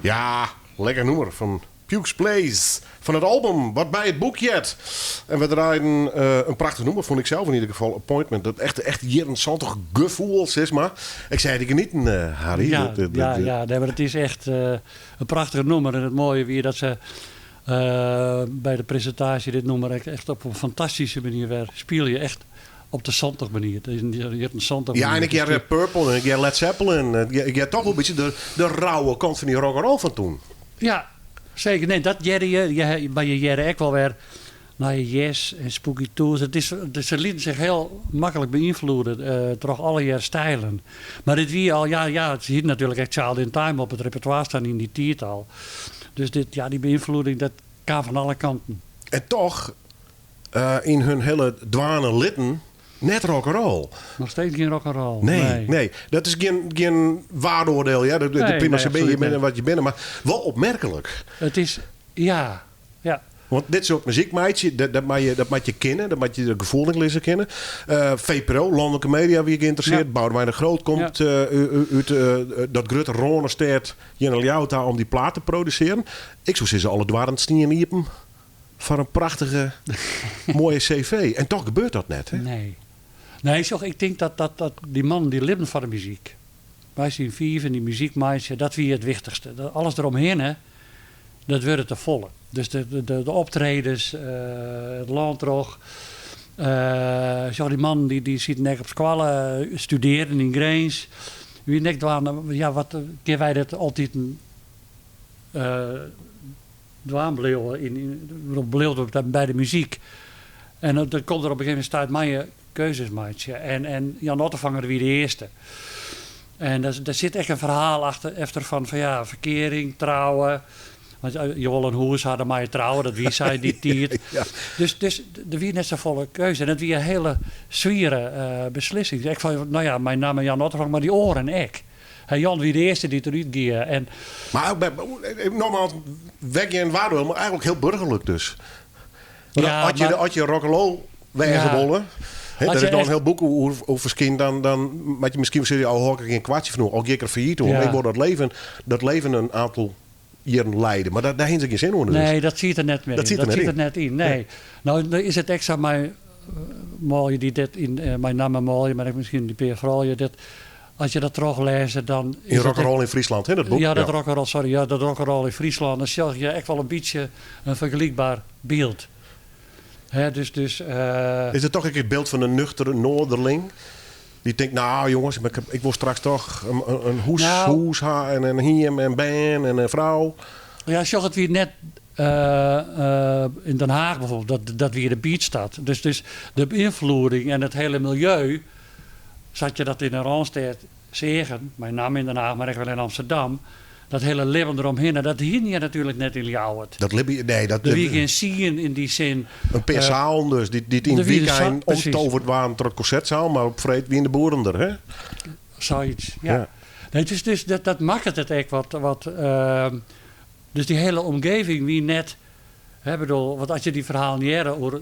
Ja, lekker nûmer fan Pukes Place. Fan it album wat by it boek heart. En we draaiden in prachtich nûmer, fûn ik sels yn ieder gefal, Appointment. Dat echt, echt jierren 70 gefoel, sis mar. Ik sei te genieten, Harry. Ja, ja, ja, nee, mar it is echt in prachtich nûmer. En it moaie wie dat se by de presintaasje dit nûmer echt op in fantastyske manier wer spylje. Echt op de 70 manier. Het is een jierren 70 Ja, en ik hear Purple en ik hear Led Zeppelin. Ik hear toch wol in bytsje de rauwe kant fan dy rock'n'roll fan toen. Ja, seker. Nee, dat hearde je. Je, mar je hearde ek wol wer nei Yes en Spooky Tooth. Het is, se lieten sich hiel maklik beynfloede troch allegear stijlen. Mar dit wie al, ja, ja, se hienen natuerlik ek Child in Time op it repertoire staan yn dy tiid al. Dus dit, ja, dy beynfloeding, dat kaam fan alle kanten. En toch, yn hun hiele dwaan en litten, net rock'n'roll. Noch steeds gjin rock'n'roll. Nee, nee, nee. Dat is gjin, gjin waardeoardiel, ja. De, Nee, prima, nee, se binne, je absoluut binne net. wat je binne, mar wol opmerklik. It is, ja, ja. Want dit soart muzyk meitsje, dat moat je, dat moat je kinne, dat moat je der gefoel yn lizze kinne. VPRO, lanlike media wie geïnteresseerd. Boudewijn de Groot komt út dat grutte Rânestêd hjir nei Ljouwert ta om dy plaat te produsearjen. Ik soe sizze, alle doarren stiene iepen foar in prachtige, moaie CV. En toch gebeurt dat net, hè? Nee. Nee, sjoch, ik tink dat, dat, dat dy mannen dy libben foar de muzyk. Mei syn fiven dy muzyk meitsje, dat wie it wichtichste. Dat alles deromhinne, dat wurde te folle. Dus de, de, de optredens, it lân troch. Sjoch, dy mannen dy, dy sieten ek op skoalle, studearren yn Grins. Wienen ek dwaande, ja, wat kinne wy dit altiten dwaan bliuwe, yn, yn, bliuwt it by de muzyk. En dan komt der op in gegeven stuit moatte je keuzes meitsje. En, en Jan Ottervanger wie de earste. En dêr sit ek in ferhaal achter, efter fan, fan ja, ferkearing, trouwe. Want je wolle in hûs ha, dan moatte je trouwe, dat wie sa yn dy tiid. Dus, dus der wie net safolle keuze. En it wie in hiele swiere beslissing. Ek fan, no ja, mei namme Jan Ottervanger, mar dy oaren ek. Hè, Jan wie de earste dy't derút gie. En Mar nogmaals, wer gjin waardeoardiel, mar eigentlik hiel burgerlik dus. Want Ja, as je, mar- as je rock'n'roll wêze wolle, hè, As der je is noch in echt- hiel boek oer, oer ferskynd, dan, dan moat je miskien wol sizze, al hâld ik der gjin kwartsje fan oer, al gean ik der fallyt oan. Ik wol dat leven in oantal jierren leide. Mar dêr hiene se gjin sin oan dus. Nee, dat siet der net mear Dat yn. siet der Dat net siet der yn. net yn, nee. No, dan is it ek sa mei manlju dy't dit yn, mei namme manlju, mar ek miskien dy pear froulju, dat as je dat trochlêze, dan Yn is it ek Rock'n'Roll yn Fryslân, hè, dat boek? Ja, dat rock'n'roll, sorry, ja, dat rock'n'roll yn Fryslân, dan sjoch je ek wol in bytsje in fergelykber byld. Hè, dus, dus, Is it toch ek it byld fan in nuchtere Noarderling? Dy't tinkt, no jonges, ik, ik wol straks toch in hûs, hûs ha en in hiem en bern en in frou. Ja, sjoch, it wie net yn Den Haag bijvoorbeeld, dat, dat wie de beatstad. Dus, dus de beynfloeding en it hiele miljeu, sa't je dat yn de Rânestêd seagen, mei namme yn Den Haag, mar ek wol yn Amsterdam, dat hiele libben deromhinne, dat hiene je natuerlik net yn Ljouwert. Dat libben, nee, dat, Der wie gjin scene yn dy sin. In pear sealen dus, dy't yn Der wie de wykein precies. omtoverd waarden troch konsertseal, mar op freed wiene de boeren der, hè? Sayts, ja. Nee, dus, dus dat, dat makket it ek wat, wat dus dy hiele omgeving wie net, hè, bedoel, want as je dy ferhalen hearre oer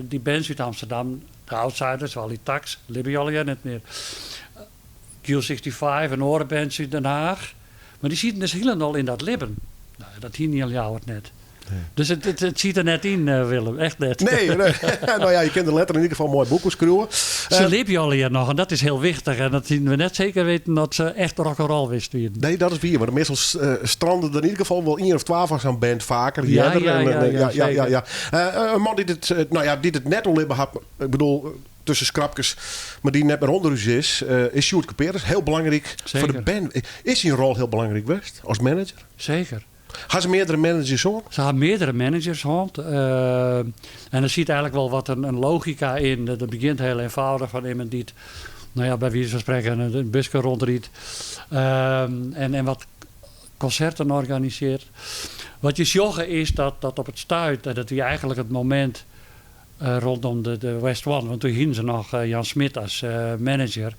dy bands út Amsterdam, de Outsiders, Wally Tax, libje allegear net mear. Q65 en oare bands út Den Haag. Mar dy sieten dus hielendal yn dat libben. No, dat hiene dy yn Ljouwert net. Dus it, it, it siet der net yn, Willem. Echt net. Nee, nee. No ja, je kinne der letter yn ieder gefal moai boek oer skriuwe. Se libje allegear noch en dat is hiel wichtich. En dat hiene we net seker witten dat se echt rock'n'roll west wienen. Nee, dat is wier. Mar meastal strande der yn ieder gefal wol ien of twa fan sa'n band faker. Earder. En, In man dy't it, no ja, dy't it net oerlibbe hat, ik bedoel, tusken skrapkes, mar dy't net mear ûnder ús is, is Sjoerd Cuperus. Hiel belangryk foar de band. Is syn rol hiel belangryk west as manager? Seker. Ha se meardere managers hân? Se ha meardere managers hân. En der sit eigentlik wol wat in logika yn. Dat begjint hiel eenvoudig fan immen dy't, no ja, by wize fan sprekken in buske rûnrydt. En wat konserten organisearret. Wat je sjogge is dat, dat op it stuit, en dat wie eigentlik it momint rûnom de West One, want doe hiene se noch Jan Smit as manager.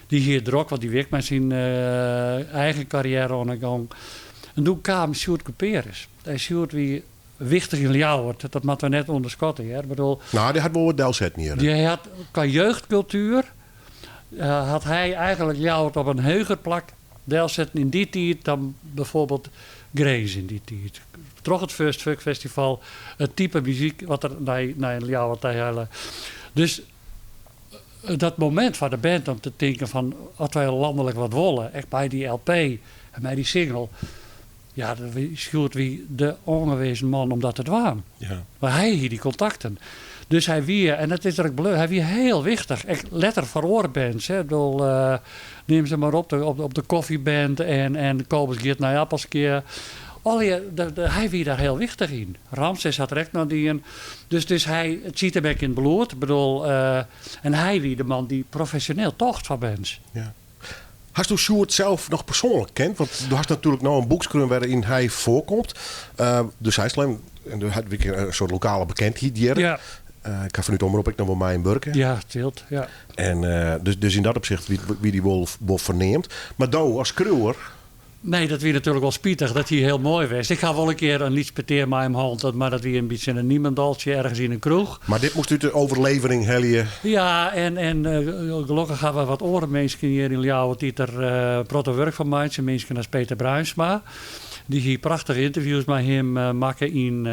Dy hie it drok, want dy wie ek mei syn eigen karriêre oan 'e gong. En doe kaam Sjoerd Cuperus. En Sjoerd wie wichtich yn Ljouwert. Dat moatte we net ûnderskatte, hear. Ik bedoel, Nou, dy hat wol wat delsetten hjir. Dy hat, kwa jeugdkultuer hat hy eigenlijk Ljouwert op in heger plak delsetten yn dy tiid dan bijvoorbeeld Grins yn dy tiid. Troch it First Fuck Festival, it type muzyk wat er nei Ljouwert ta helle. Dus dat momint foar de band om te tinken fan as wy lanlik wat wolle, ek by dy LP en by dy single, ja, dan Sjoerd wie de oangewezen man om dat te dwaan. Want hy hie dy kontakten. Dus hy wie, en dat is er ek bleaun, hy wie hiel wichtich. Ek letter foar oare bands. Hè. Ik bedoel, neam se mar op, de Koffieband en Kobus giet nei Appelskea. Allegear, hy wie daar hiel wichtich yn. Ramses hat er ek noch dien. Dus hy, it siet him ek yn it bloed. Ik bedoel, en hy wie de man dy't profesjoneel tocht foar bands. Hasto Sjoerd sels noch persoanlik kend? Want do hast natuerlik no in boek skreaun wêryn hy foarkomt. Dus hy slim, en der hat in soart lokale bekendheid hjir. Ik ha fanút Omrop ek noch wol mei him wurke. Ja, tilt, ja. En dus yn dat opsicht wie dy wol ferneamd. Mar do as skriuwer... Nee, dat wie natuerlik wol spitich. Dat hie hiel moai west. Ik ha wol in kear in lyts petear mei him hân, mar dat wie in bytsje in niemendaltsje ergens yn in kroech. Mar dit moast út de overlevering helje. Ja, en gelokkich ha we wat oare minsken hjir yn Ljouwert dy't der in protte wurk fan meitsje. Minsken as Peter Bruinsma. Dy hie prachtige ynterviews mei him makke yn,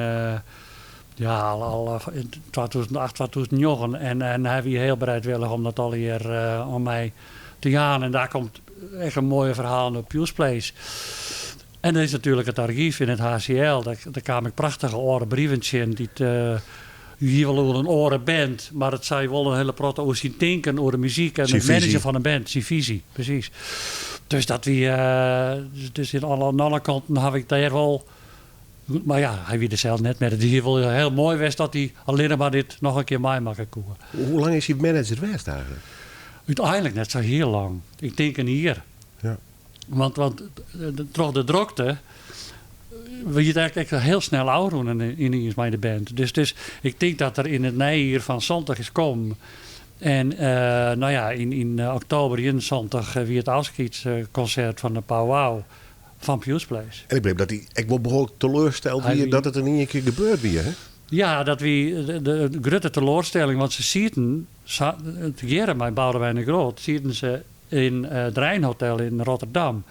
ja, al yn 2008, 2009. En hy wie hiel bereidwillich om dat allegear oan my te jaan. En daar komt echt in moaie ferhalen op Pius Place. En der is natuerlik it argyf yn it HCL. Dêr kaam ik prachtige âlde brieven tsjin dy't hie wol oer in oare band, mar it sei wol in hiele protte oer syn tinken oer de muzyk en Syn it managen fisy. fan in band, syn fisy, presys. Dus dat wie, dus yn alle, aan alle kanten haw ik dêr wol, mar ja, hy wie der sels net mear. It hie wol hiel moai west dat hy allinnich mar dit noch in kear meimakke koe. Hoe lang is hy manager west eigentlik? Uteinlik net sa hiel lang. Ik tink in jier. Want troch de drokte wie it eigentlik ek hiel snel ôfrûn yniens mei de band. Dus ik tink dat er yn it neijier fan 70 is kommen. En yn oktober 71 wie it ôfskiedskonsert fan de Pow Wow fan Pius Place. En ik begriep dat hy ek wol behoarlik teleursteld Hy wie wie dat it in ien kear gebeurd wie, hè? Ja, dat wie de grutte teleurstelling, want se sieten tegearre mei Boudewijn de Groot, sieten se yn it Rijnhotel yn Rotterdam.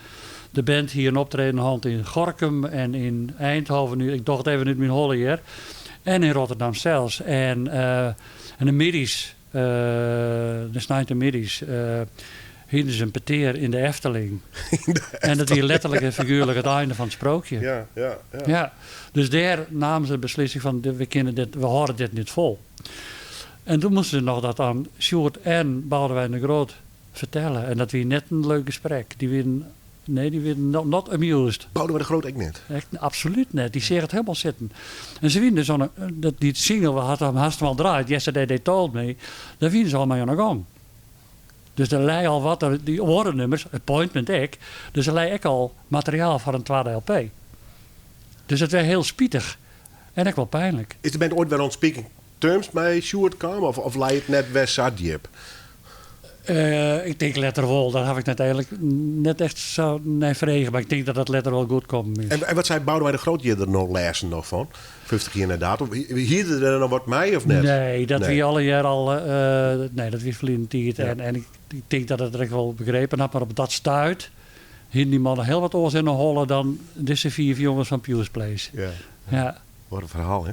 De band hie in optreden hân yn Gorkum en yn Eindhoven, nu, ik doch it even út myn holle hjir, en yn Rotterdam sels. En de middeis, de sneintemiddeis, hienen se in petear yn de Efteling. In de En dat wie Efteling. letterlik en figuerlik it einde fan it sprookje. Ja, dus dêr namen se de beslissing fan, we kinne dit, we hâlde dit net fol. En doe moasten se noch dat oan Sjoerd en Boudewijn de Groot fertelle. En dat wie net in leuk gesprek. Dy wienen, nee, dy wienen not amused. Boudewijn de Groot ek net? Echt, absoluut net. Dy seach it hielendal sitten. En se wienen dus oan 'e, dat, dy single hat him hast al draaid. Yesterday They Told Me. Dêr wienen se al mei oan 'e gong. Dus der lei al wat, dy oare nummers, Appointment ek, dus der lei ek al materiaal foar in twadde LP. Dus it wie hiel spitich en ek wol pynlik. Is de band oait wer on speaking terms mei Sjoerd kaam of lei it net wer sa djip? Ik tink letter wol, dêr haw ik net eigentlik net echt sa nei frege, mar ik tink dat dat letter wol goed kommen is. En wat sei Boudewijn de Groot hjir der no lêsten noch fan? 50 jier nei datum. Hie er der noch wat mei of net? Nee, dat Nee. wie allegear al nee, dat wie ferline tiid. En ik tink dat it er ek wol begrepen hat, mar op dat stuit hienen dy mannen hiel wat oars yn 'e holle dan dizze 5 jonges fan Pius Place. Wat in ferhaal, hè?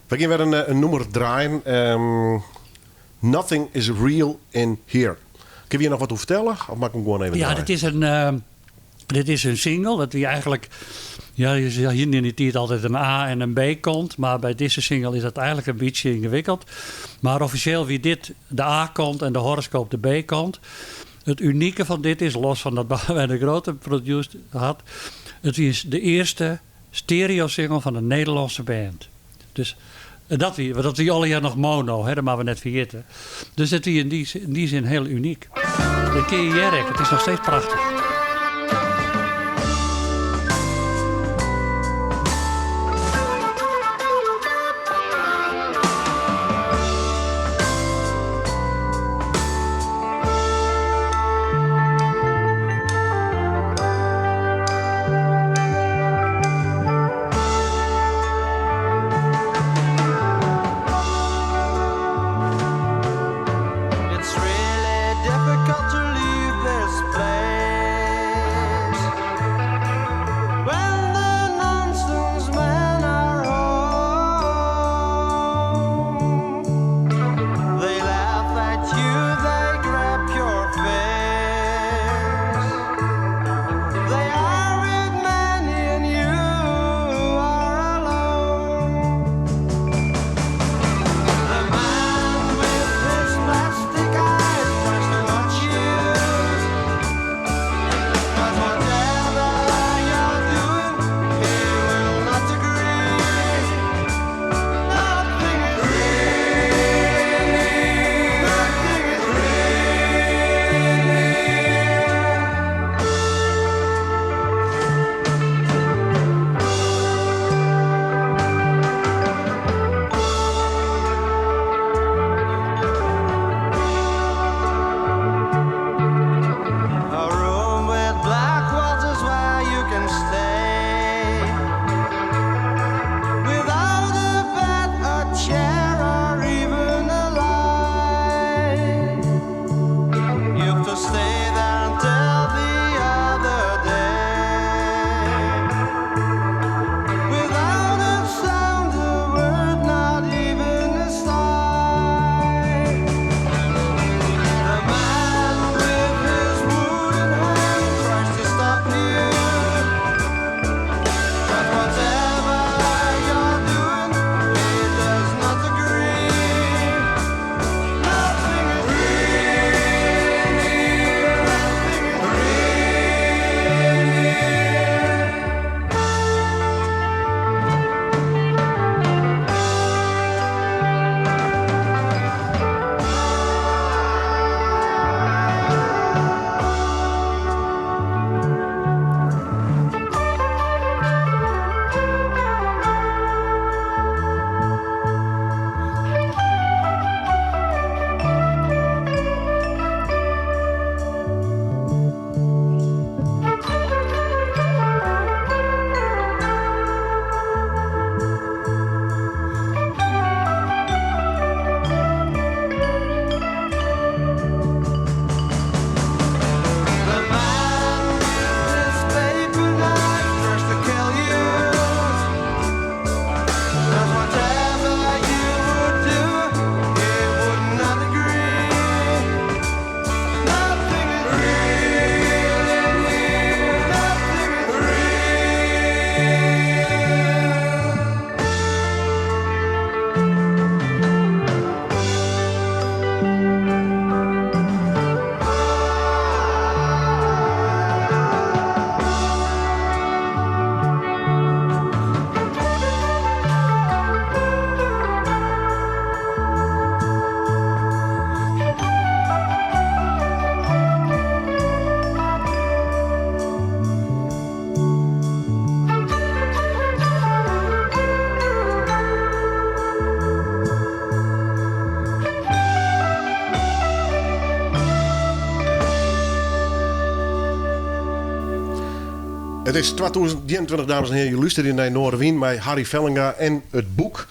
We gean wer in nûmer draaien. Nothing is Real in Here. Kinne we hjir noch wat oer fertelle? Of moat ik him gewoan even Ja, draaien? dit is in single. Dat wie eigentlik, ja, je ziet hier in die tijd altijd een A en een B kant. Maar bij deze single is dat eigenlijk een beetje ingewikkeld. Maar officieel wie dit de A kant en de horoscoop de B kant. Het unieke van dit is, los van dat Boudewijn de Groot produced had, het is de eerste stereo single van een Nederlandse band. Dus dat wie, want dat wie alle jaar nog mono, hè, dat mogen we net vergeten. Dus dat wie in die zin heel uniek. Dat ken je Jerk, het is nog steeds prachtig. It is 2021, dames en hearen. Jo lústerje nei Noardewyn mei Harry Vellinga en it boek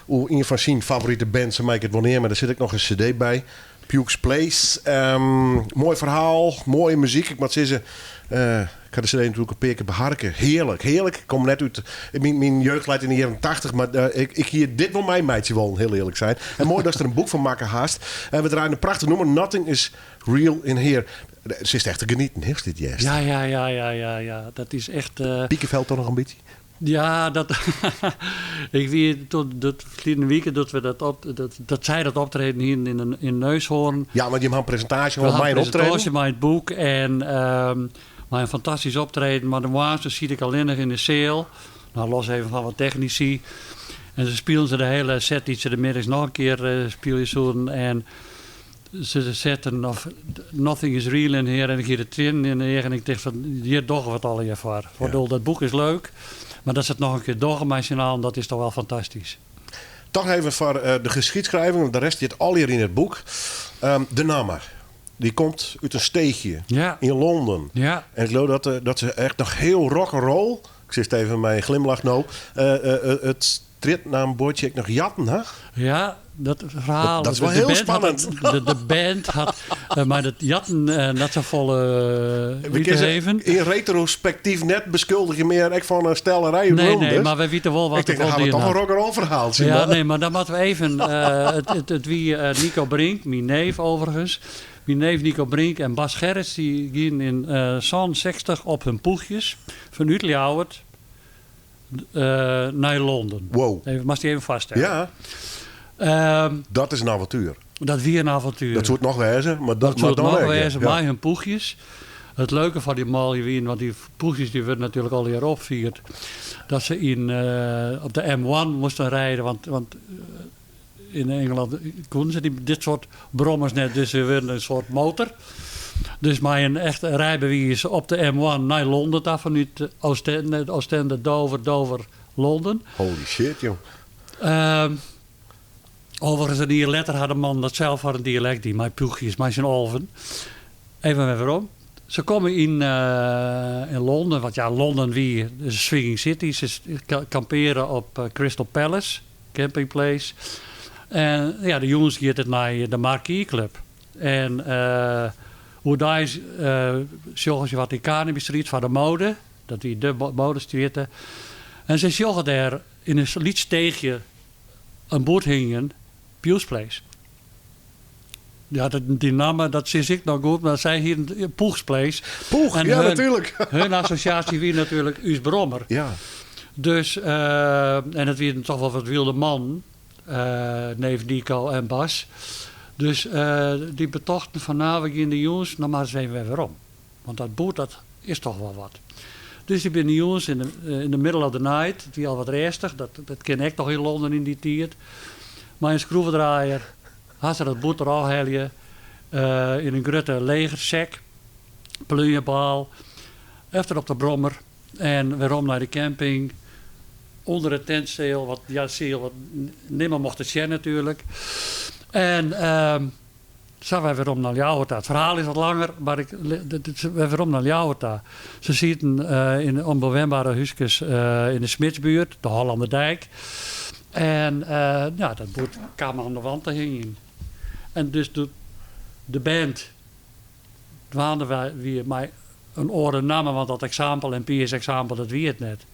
oer ien fan syn favorite bands, sa mei ik it wol neame. Der sit ek noch in CD by, Pukes Place. Ehm, moai ferhaal, moaie muzyk. Ik moat sizze, eh, ik ha de CD natuerlik in pear kear beharke. Hearlik, hearlik. Ik kom net út... Myn, myn jeugd leit yn de jierren 80, mar eh, ik, ik hie dit wol meimeitsje wollen, hiel earlik sein. En moai datst der in boek fan makke hast. En we draaien in prachtich nûmer, Nothing is Real in Here. Sitst echt te genieten, hè, dit hearst. Ja, ja, ja, ja, ja, ja. Dat is echt... Uh... Pikefel toch noch in bytsje? Ja, dat. ik wie tot dat ferline wike dat we dat op, dat, dat sy dat optreden hienen yn, in Neushoorn. Ja, want jim ha in presintaasje hân mei in optreden. presintaasje mei it boek en um, mei in fantastysk optreden. Mar de moarns siet ik allinnich yn de seal. Nou, los even fan wat technisy. En se spilen se de hiele set dy't se de middeis noch in kear uh, spylje soenen. En se setten of Nothing is real in here en ik hie de triennen yn de eagen en ik tocht fan hjir dogge we it allegear foar. Ja. Dat boek is leuk, mar dat se it noch in kear dogge mei syn allen, dat is toch wel fantastysk. Toch even foar eh, de geschiedschrijving, want de rest stiet allegear yn it boek. Um, de namme, dy komt út in steechje ja. yn Londen. Ja. En ik leau dat, eh, dat se echt noch hiel rock and roll. Ik sis even mei in glimlach no. Uh, uh, it strjitnambuordsje ek noch jatten, hè? Ja, dat ferhaal. Dat is wol hiel spannend. De, de band hat uh, mei dat jatten uh, net safolle uh, We kinne yn retrospektyf net beskuldigje mear ek fan in stellerij. Nee, nee, mar wy witte wol wat Ik tink, dan ha we toch in rock'n'roll ferhaal. Ja, nee, mar dan moatte we even. it, it, it wie Nico Brink, myn neef overigens. Myn neef Nico Brink en Bas Gerrits dy gienen yn 67 op hun poechjes fanút Ljouwert nei Londen. Wow. Even, moatst dy even foarstelle. Ja. Dat is in avontuer. Dat wie in avontuer. Dat soe it noch wêze, mar dat, dat soe it noch wêze, ja. mei hun poechjes. It leuke fan dy manlju wienen, want dy poechjes dy wurde natuerlik allegear opfierd, dat se yn, op de M1 moasten ride, want, want yn Ingelân koenen se dy, dit soart brommers net, dus se wurden in soart motor. Dus mei in echt rijbewiis op de M1 nei Londen ta fanút Oostende, Oostende, Dover, Dover, Londen. Holy shit, joh. Overigens, in jier letter ha de mannen dat sels foar in dialekt dien, mei pûchjes, mei syn alven. Even wer werom. Se komme yn, yn Londen, want ja, Londen wie de swinging city. Se kampeare op Crystal Palace, camping place. En ja, de jûns giet it nei de Marquee Club. En oerdeis sjogge se wat yn Carnaby Street foar de mode. Dat wie de modestrjitte. En se sjogge dêr yn in lyts steechje in boerd hingjen, Pugh's Place. Ja, dat, dy namme, dat sis ik noch goed, mar sy hienen Poeg's Place. Poeg, En ja, hun, natuerlik. Hun assosjaasje wie natuerlik ús brommer. Ja. Dus, en it wienen toch wol wat wylde mannen, neef Nico en Bas. Dus dy betochten fan nou, we gean de jûns noch mar ris even wer werom. Want dat boerd dat is toch wol wat. Dus dy binne jûns in de, in the middle of the night, it wie al wat rêstich, dat, dat kin ek noch yn Londen yn dy tiid. Mei in skroevedraaier ha se dat boerd derôf helje yn in grutte legersek, plúnjebaal, efter op de brommer en werom nei de camping. Under it tintseal, wat, ja, seal, wat nimmen mocht it sjen natuerlik. En sa wer werom nei Ljouwert ta. It ferhaal is wat langer, mar ik, wer werom nei Ljouwert ta. Se sieten yn ûnbewenbare húskes yn de Smidsbuert, de Hollanderdijk. En ja, dat boerd kaam oan de wand te hingjen. En dus doe't de band dwaande wie mei in oare namme, want dat Example en Pius Example, dat wie it net.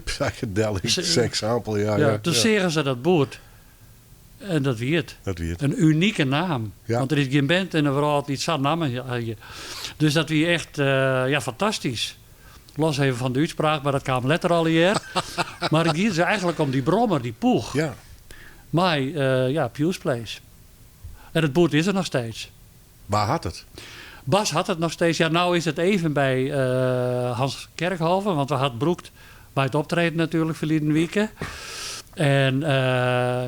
Psychedelic Sexample, ja. Ja, toen seagen se dat boerd. En dat wie it. Dat wie it. In unike naam. Ja. Want der is gjin band yn de wrâld dy't sa'n namme hie. Dus dat wie echt ja, fantastysk. Los even fan de útspraak, mar dat kaam letter allegear. mar it gie dus eigentlik om dy brommer, dy poech. Ja. Mei ja, Pugh's Place. En it boerd is der noch steeds. Wa hat it? Bas hat it noch steeds. Ja, no is it even by Hans Kerkhoven, want we ha it brûkt by it optreden natuerlik ferliden wike. En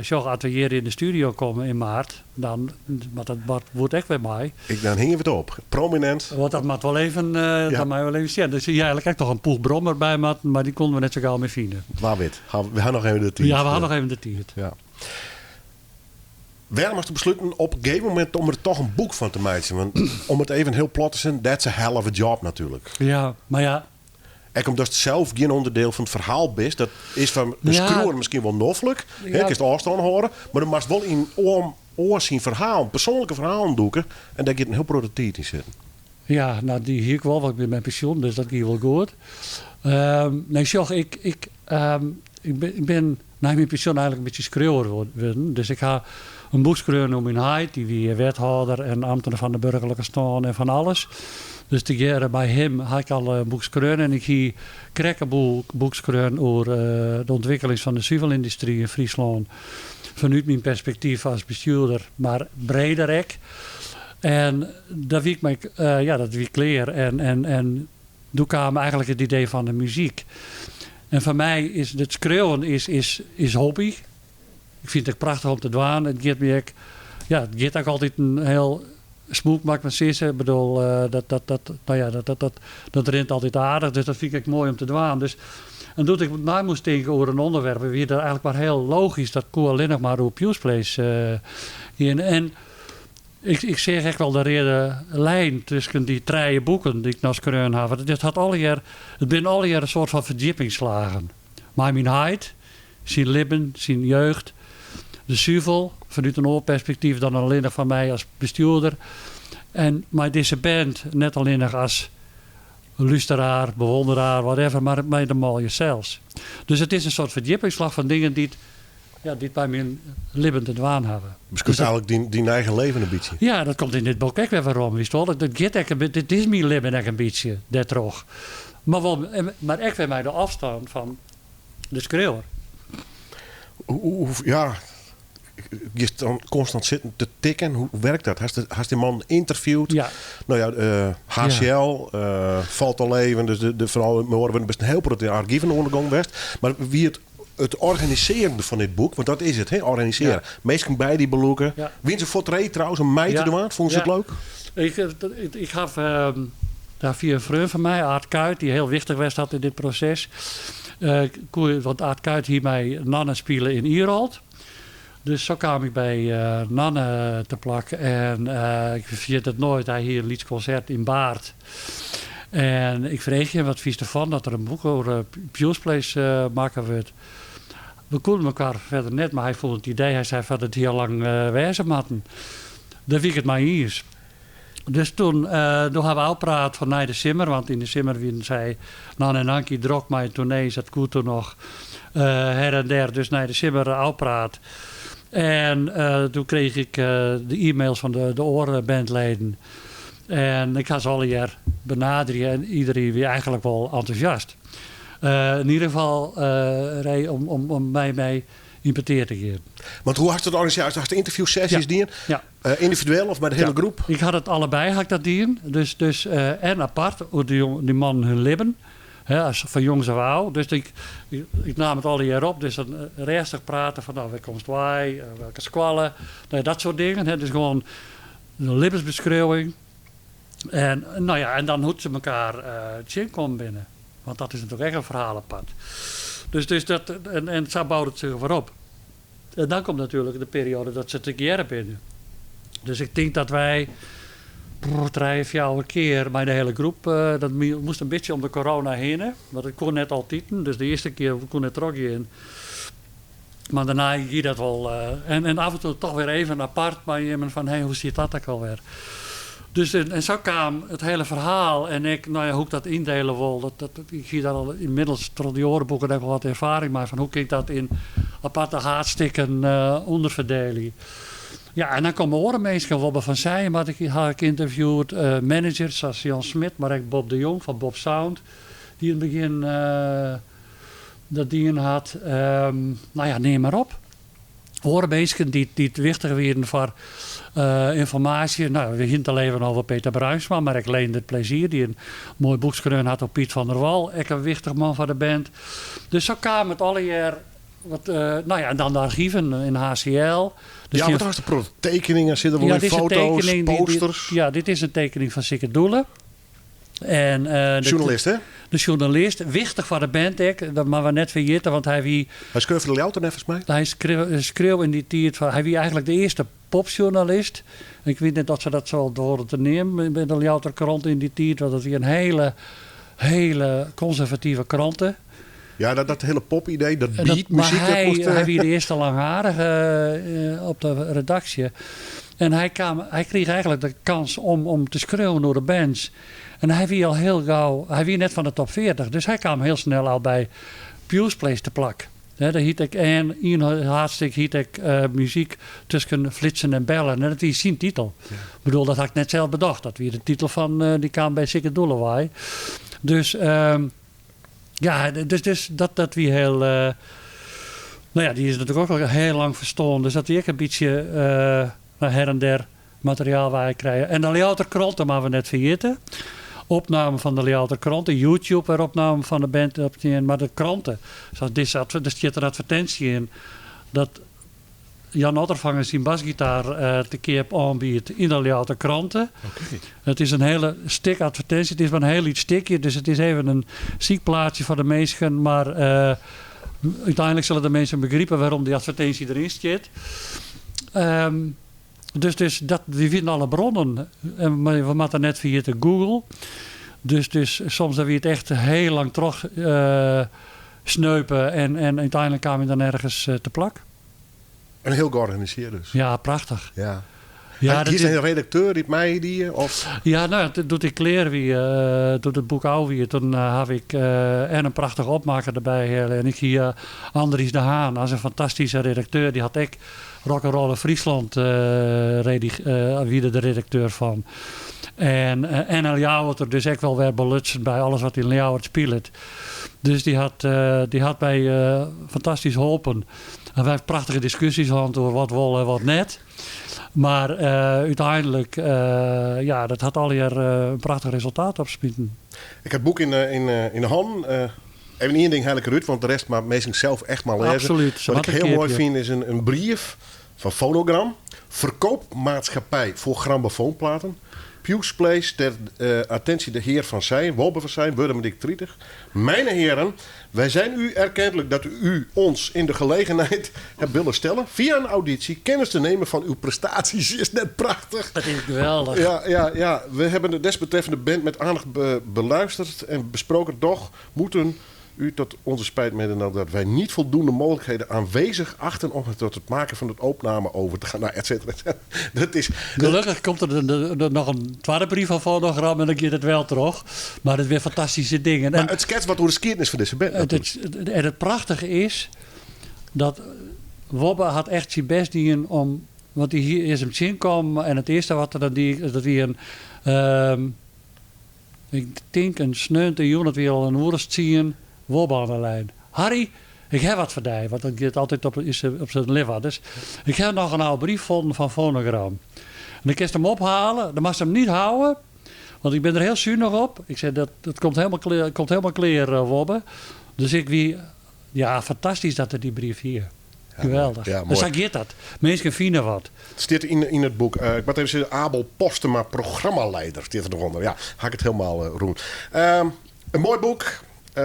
sjoch, as we hjir yn de studio komme yn maart, dan moat dat boerd ek wer mei. Ik, dan hingje we it op. Prominint. Want dat moat wol even, dat mei wol even sjen. Dus hie eigentlik ek noch in poechbrommer by moatten, mar dy koenen we net sa gau mear fine. Wa wit. We ha noch even de tiid. Ja, we ha noch even de tiid. Ja. Wêrom hast besluten op in gegeven momint om der toch in boek fan te meitsjen? Want om it even hiel plat te sizzen, that's a hell of a job natuerlik. Ja, mar ja. Ek omdatst sels gjin ûnderdiel fan it ferhaal bist. Dat is foar in skriuwer miskien wol noflik. Hè, kinst ôfstân hâlde. Mar do moatst wol yn oar syn ferhalen, persoanlike ferhalen dûke. En dêr giet in hiel protte tiid yn sitten. Ja, no dy hie ik wol, want ik bin mei pensjoen, dus dat gie wol goed. Nee, sjoch, ik, ik, ik bin, ik bin nei myn pensjoen eigenlik in bytsje skriuwer wurden. Dus ik ha in boek skreaun oer myn heit, dy wie wethâlder en amtner fan de burgerlike stân en fan alles. Dus tegearre mei him ha ik al in boek skreaun en ik hie krekt in boek skreaun oer de ûntwikkelings fan de suvelyndustry yn Fryslân. Fanút myn perspektyf as bestjoerder, mar breder ek. En dat wie ik mei, ja, dat wie klear. En, en, en doe kaam eigenlik it idee fan de muzyk. En foar my is it skriuwen is, is, is hobby. Ik fyn it ek prachtich om te dwaan. It giet my ek, ja, it giet ek altyd in hiel smûk, moat ik mar sizze. Ik bedoel, dat, dat, dat, no ja, dat, dat, dat, dat rint altyd aardich. Dus dat fyn ik ek moai om te dwaan. Dus, en doe't ik nei moast tinke oer in ûnderwerp, wie dat eigenlik mar hiel logysk. Dat koe allinnich mar oer Pius Place gean. En ik, ik seach ek wol de reade lijn tusken dy trije boeken dy't ik no skreaun haw. It hat allegear, it binne allegear in soart fan ferdjippingslagen. Mei myn heit, syn libben, syn jeugd, de suvel, fanút in oar perspektyf dan allinnich fan my as bestjoerder. En mei dizze band, net allinnich as lústeraar, bewonderaar, whatever, mar mei de manlju sels. Dus it is in soart ferdjippingslach fan dingen dy't ja, dy't mei myn libben te dwaan hawwe. Beskriuwst eigenlik dyn, dyn eigen leven in bytsje. Ja, dat komt yn dit boek ek wer werom, witst wol. Dat giet ek in bytsje, dit is myn libben ek in bytsje dêrtroch. Mar wol, mar ek wer mei de ôfstân fan de skriuwer. Hoe, hoe, ja, giest dan konstant sitten te tikken? Hoe werkt dat? Hast, hast dy man ynterviewd? Ja. No ja, HCL falt al even, dus de, de, foaral mei oare wurden, bist in hiel protte yn argiven oan de gong west. Mar wie it it organisearjen fan dit boek, want dat is it, hè, organisearje. Ja. Minsken by dy belûke. Ja. Wiene se fuort ree trouwens om mei te Ja. dwaan? Fûnen se it Ja. leuk? Ik, ik, ik haw daar fia in freon fan my, Aart Kuit, dy't hiel wichtich west hat yn dit proses. Koe, want Aart Kuit hie mei Nanne spile yn Irolt. Dus sa kaam ik by Nanne te plak. En ik ferjit it noait, hy hie in lyts konsert yn Baard. En ik freegje him, wat fynst derfan dat der in boek oer Pius Place makke wurdt? We koenen elkoar verder net, mar hy fûn it idee, hy sei fan dat hie al lang wêze moatten. Dêr wie ik it mei iens. Dus toen, doe ha we ôfpraat foar nei de simmer, want yn de simmer wienen sy, Nanne en Ankie, drok mei toernees, dat koe toen noch her en der, dus nei de simmer ôfpraat. En doe kreech ik de e-mails fan de oare bandleden. En ik ha se allegear benaderje en iederien wie eigenlik wol entûsjast. Yn ieder gefal ree om mei my yn petear te gean. Want hoe hast it organisearre? Hast ynterviewsesjes Ja. dien? Ja. Yndividueel of mei de hiele Ja. groep? Ik ha it allebei ha ik dat dien. Dus, dus en apart oer dy, dy mannen hun libben. Hè, as fan jongs ôf oan. Dus ik, ik, ik naam it allegear op. Dus dan rêstich prate fan nou, wêr komst wei, welke skoalle. Nou, dat soart dingen. Hè. Dus gewoan de libbensbeskriuwing. En, no ja, en dan hoe't se elkoar tsjinkommen binne. Want dat is natuerlik ek in ferhaal apart. Dus, dus dat, en, en sa bout it sich wer op. En dan komt natuerlik de perioade dat se tegearre binne. Dus ik tink dat wy brrr, trije, fjouwer kear mei de hiele groep, dat moast in bytsje om de corona hinne, want it koe net altiten. Dus de earste kear koe net trochgean. Mar dêrnei gie dat wol. En, en af en toe toch wer even apart mei immen fan, hey, hoe sit dat ek alwer? Dus en, en sa kaam it hiele ferhaal en ik, no ja, hoe't ik dat yndiele wol, dat, dat, ik hie dêr al ynmiddels troch dy oare boeken ek wol wat erfaring mei fan hoe kin ik dat yn aparte haadstikken ûnderferdielje. Ja, en dan komme oare minsken, Wobbe van Seijen wat ik, ha ik ynterviewd, managers sa Jan Smit, mar ek Bob de Jong fan Bob Sound, dy't yn it begjin dat dien hat. No ja, neam mar op. Oare minsken dy't, dy't wichtich wienen foar ynformaasje. No, we hiene it al even oer Peter Bruinsma, mar ek Leendert Plaisier, dy't in moai boek skreaun hat op Piet van der Wal, ek in wichtich man foar de band. Dus sa kaam it allegear wat, no ja, en dan de argiven yn HCL. Dus Ja, die- want hast in protte tekeningen, sitte wol ja, yn dit is een foto's, tekening posters. ja, dit is in tekening fan Sikke Doelen. En, Sjoernalist, hè? De sjoernalist, wichtich foar de band ek, dat moatte we net ferjitte, want hy wie, Hy skreau foar de Ljouwerter neffens my. hy skreau yn dy tiid, fan, hy wie eigenlik de earste popsjoernalist. Ik wit net oft se dat sa doarden te neamen by de Ljouwerter Krante yn dy tiid, want dat wie in hiele Hele konservative kranten. Ja, dat, dat hele pop-idee, dat En dat, beatmuziek. maar Dat hij, moest, hij wie de eerste langharige op de redactie. En hij, kwam, hij kreeg eigenlijk de kans om te schreeuwen door de bands. En hij wie al heel gauw, hij wie net van de top 40. Dus hij kwam heel snel al bij Pugh's Place te plak. Hè, daar hiet ik en een hartstikke hiet ik muziek tussen flitsen en bellen. En dat is zijn titel. Ik bedoel, dat had ik net zelf bedacht. Dat wie de titel van die kwam bij Sikke Doelewaai. Dus ja, dus dat wie heel. Nou ja, die is natuurlijk ook al heel lang verstoorn. Dus dat die ik een beetje naar her en der materiaal waar ik krijg. En de Ljouwerter Kranten maar we net vergeten. Opname van de Ljouwerter Kranten, YouTube er opname van de band op die, maar de kranten. Zoals dit, er zit een advertentie in dat Jan Ottervanger zijn basgitaar te keer aanbiedt in de Ljouwerter Kranten. Het is een hele stik advertentie. Het is maar een heel iets stikje, dus het is even een ziek plaatje voor de mensen. Maar uiteindelijk zullen de mensen begrijpen waarom die advertentie erin zit. Dus dat, die vinden alle bronnen. En maar we moeten net via de Google. Dus soms dan we het echt heel lang terug sneupen. En uiteindelijk kwam je dan ergens te plak. En heel georganiseerd dus. Ja, prachtig. Ja. Ja, En dat hier is is- een redacteur die het mij die of Ja, nou, toen doet ik kleren wie, toen het boek al wie, toen heb ik en een prachtige opmaker erbij. En ik hier Andries de Haan, als een fantastische redacteur, die had ik Rock'n'Roll in Friesland wie de redacteur van. En NL Ljouwerter dus echt wel weer belutsen bij alles wat in Ljouwert speelt. Dus die had mij fantastisch geholpen. En wij hebben prachtige discussies gehad over wat wel en wat net. Maar uiteindelijk, ja, dat had alweer een prachtig resultaat opspieten. Ik heb het boek in de hand. Even één ding heilig Ruud, want de rest maar meestal zelf echt maar lezen. Absoluut. Wat Wat ik een heel mooi keertje. vind is een brief van Phonogram. Verkoopmaatschappij voor grammofoonplaten. Pugh's Place ter attentie de heer van Zijn, Wobbe van Zijn, Wurm Trietig. Mijn heren, wij zijn u erkentelijk dat u ons in de gelegenheid hebt willen stellen via een auditie kennis te nemen van uw prestaties. Is net prachtig. Dat is geweldig. Ja, ja, ja, we hebben de desbetreffende band met aandacht beluisterd en besproken. Doch moeten u tot onze spijt mededelen dat wij niet voldoende mogelijkheden aanwezig achten om het tot het maken van het opname over te gaan. Nou, et cetera, et cetera. Dat is, Gelukkig komt er nog een tweede brief van Phonogram en dan gaat het wel terug. Maar het weer fantastische dingen. maar En het schetst wat hoe de geschiedenis van deze band natuurlijk. En het prachtige is dat Wobbe had echt zijn best dien om... Want die hier is hem zin kwam en het eerste wat er dan die, is dat hij een... ik denk een sneunte jongen dat we al een oerst zien, Wobbe aan de lijn. Harry, ik heb wat voor die, want dan gaat altijd is op zijn liver. Dus ik heb nog een oude brief gevonden van Phonogram. En ik moest hem ophalen, dan mag ze hem niet houden. Want ik ben er heel zuinig op. Ik zei, dat komt helemaal kleer, komt helemaal kleer, Wobbe. Dus ik wie, ja, fantastisch dat er die brief hier. Geweldig. Ja, mooi. Dus hij gaat dat. Mensen vinden wat. Het staat in het boek. Ik moet even zeggen, Abel Postema, programmaleider, staat er nog onder. Ja, ga ik het helemaal roen. Een mooi boek.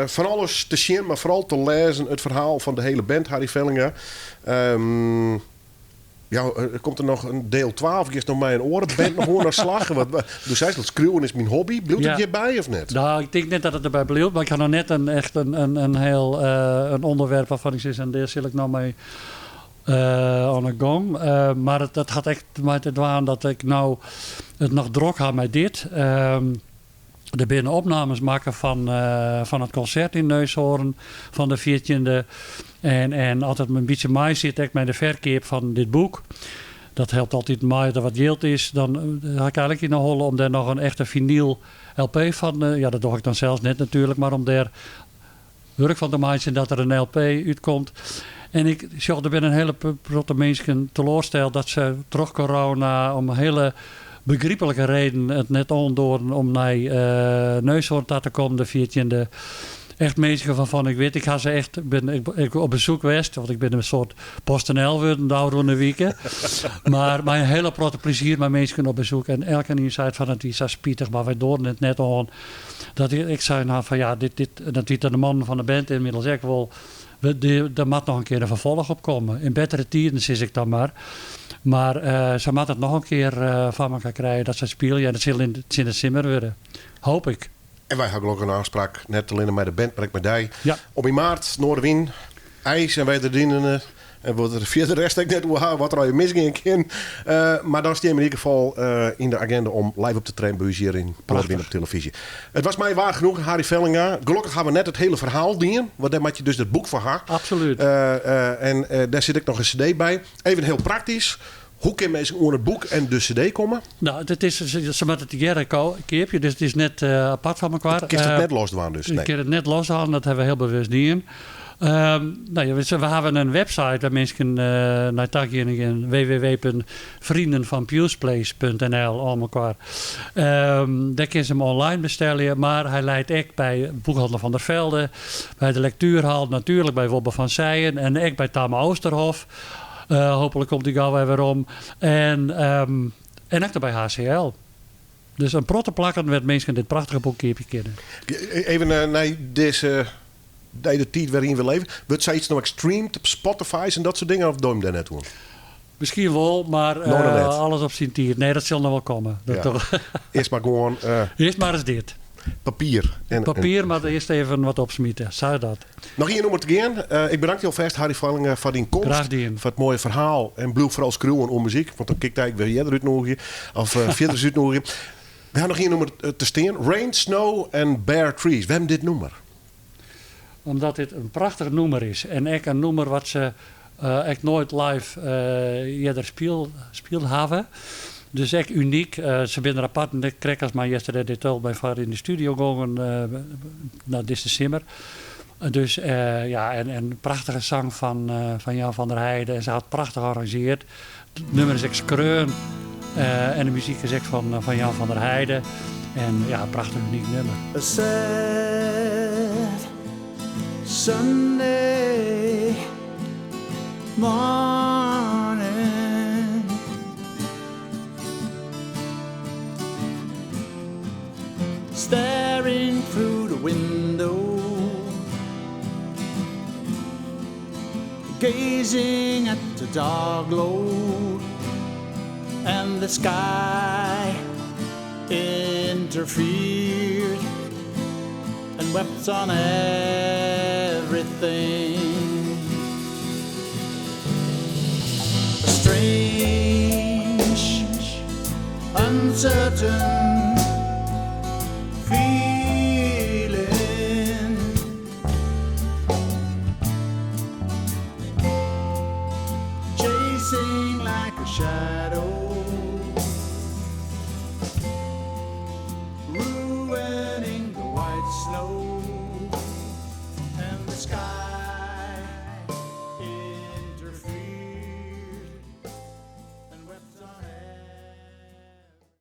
Van alles te zien, maar vooral te lezen. Het verhaal van de hele band, Harry Vellinga. Er komt er nog een deel 12. Ik is nog mijn oren. Band nog hoor naar slag. Dus zei ze, dat schreeuwen is mijn hobby. Blijft het hierbij of net? Nou, ik denk net dat het erbij blijft. Maar ik had nog net een, echt een, een, een heel, een onderwerp waarvan ik zeg, en daar zit ik nou mee aan de gang. Maar dat had echt mij te dwaan dat ik nou het nog druk had met dit. Er binnen opnames maken van het concert in Neushoorn van de 14e. En altijd een beetje mij zit ik met de verkeer van dit boek. Dat helpt altijd mij dat wat geld is. Dan ga ik eigenlijk in de holle om daar nog een echte vinyl LP van. Ja, dat doe ik dan zelfs net natuurlijk. Maar om daar werk van te maken dat er een LP uitkomt. En ik zag er binnen een hele grote mensen teleurgesteld dat ze terug corona om hele begrijpelijke reden het net ondoren om naar Neushoorn te komen, de 14e. Echt mensen waarvan ik weet, ik ga ze echt, ben, ik, ik op bezoek geweest, want ik ben een soort PostNL worden de oude weken. Maar mijn hele grote plezier met mensen op bezoek. En elke een zei van het is zo spietig, maar wij doen het net on. Dat ik zei nou van ja, dit, dit, dat weet de man van de band inmiddels ook wel. Er moet nog een keer een vervolg op komen. In betere tijden zit ik dan maar. Maar ze moet het nog een keer van elkaar krijgen dat ze spelen. Ja, dat zal in het simmer worden. Hoop ik. En wy ha gelokkich in ôfspraak, net allinne mei de band, mar ek mei dy. Ja. Om yn maart, Noardewyn, ijs en wederdienende. En wat der fierder rest ek net oer ha, wat der al misgean kin. Mar dan stean we yn ieder gefal yn de agenda om live op te treden by ús hjir yn Noardewyn op televyzje. It was my waar genoegen, Harry Vellinga. Gelokkich ha we net it hiele ferhaal dien, want dêr moat je dus dat boek foar ha. Absoluut. En dêr sit ek noch in cd by. Even hiel praktysk, hoe kin minsken oan it boek en de cd komme? Nou, it is, se moatte it tegearre keapje, dus it is net apart fan mekoar. Kinst it net los dwaan dus? Nee. Kin it net los hâlden, dat hawwe we hiel bewust dien. Nou ja, we hawwe in website wêr't minsken nei ta gean kinne, www.vriendenvanpewsplace.nl oan mekoar. Dêr kinne se him online bestellje, mar hy leit ek by Boekhandel van der Velde, by de Lectuurhal, natuerlik by Wobbe van Seijen en ek by Tamme Oosterhof. Hooplik komt dy gau wer werom. En, en ek by HCL. Dus in protte plakken wêr't minsken dit prachtige boek keapje kinne. Even nei dizze de tiid wêryn we leve. Wurdt sayts no ek streamd op Spotify en dat soart dingen of doch him dêr net oan? Miskien wol, mar No, noch net. alles op syn tiid. Nee, dat sil noch wol komme. Dat Ja. toch. Earst mar gewoan Earst mar ris dit. Papier. Papier moat earst even wat opsmite. Sa dat. Noch ien nûmer te gean. Ik bedankje alfêst, Harry Vellinga, foar dyn komst. Graach dien. Foar it moaie ferhaal. En bliuw foaral skriuwen oer muzyk, want dan kin ik dy ek wer earder útnûgje. Of fierder útnûgje. We ha noch ien nûmer te stean. Rain, Snow and Bare Trees. Wêrom dit nûmer? Omdat dit in prachtich nûmer is. En ek in nûmer wat se ek noait live earder spile hawwe. Dus ek unyk. Se binne der apart, krekt as mei Yesterday They Told Me foar yn de studio gongen nei dizze simmer. Dus ja, en prachtige sang fan Jan van der Heijden. En se hat prachtich arrangearre. It nûmer is ek skreaun en de muzyk is ek fan Jan van der Heijden. En ja, prachtich unyk nûmer. A sad Sunday morning. Staring through the window, gazing at the dark glow, and the sky interfered and wept on everything. A strange, uncertain feeling chasing like a shadow, ruining the white snow.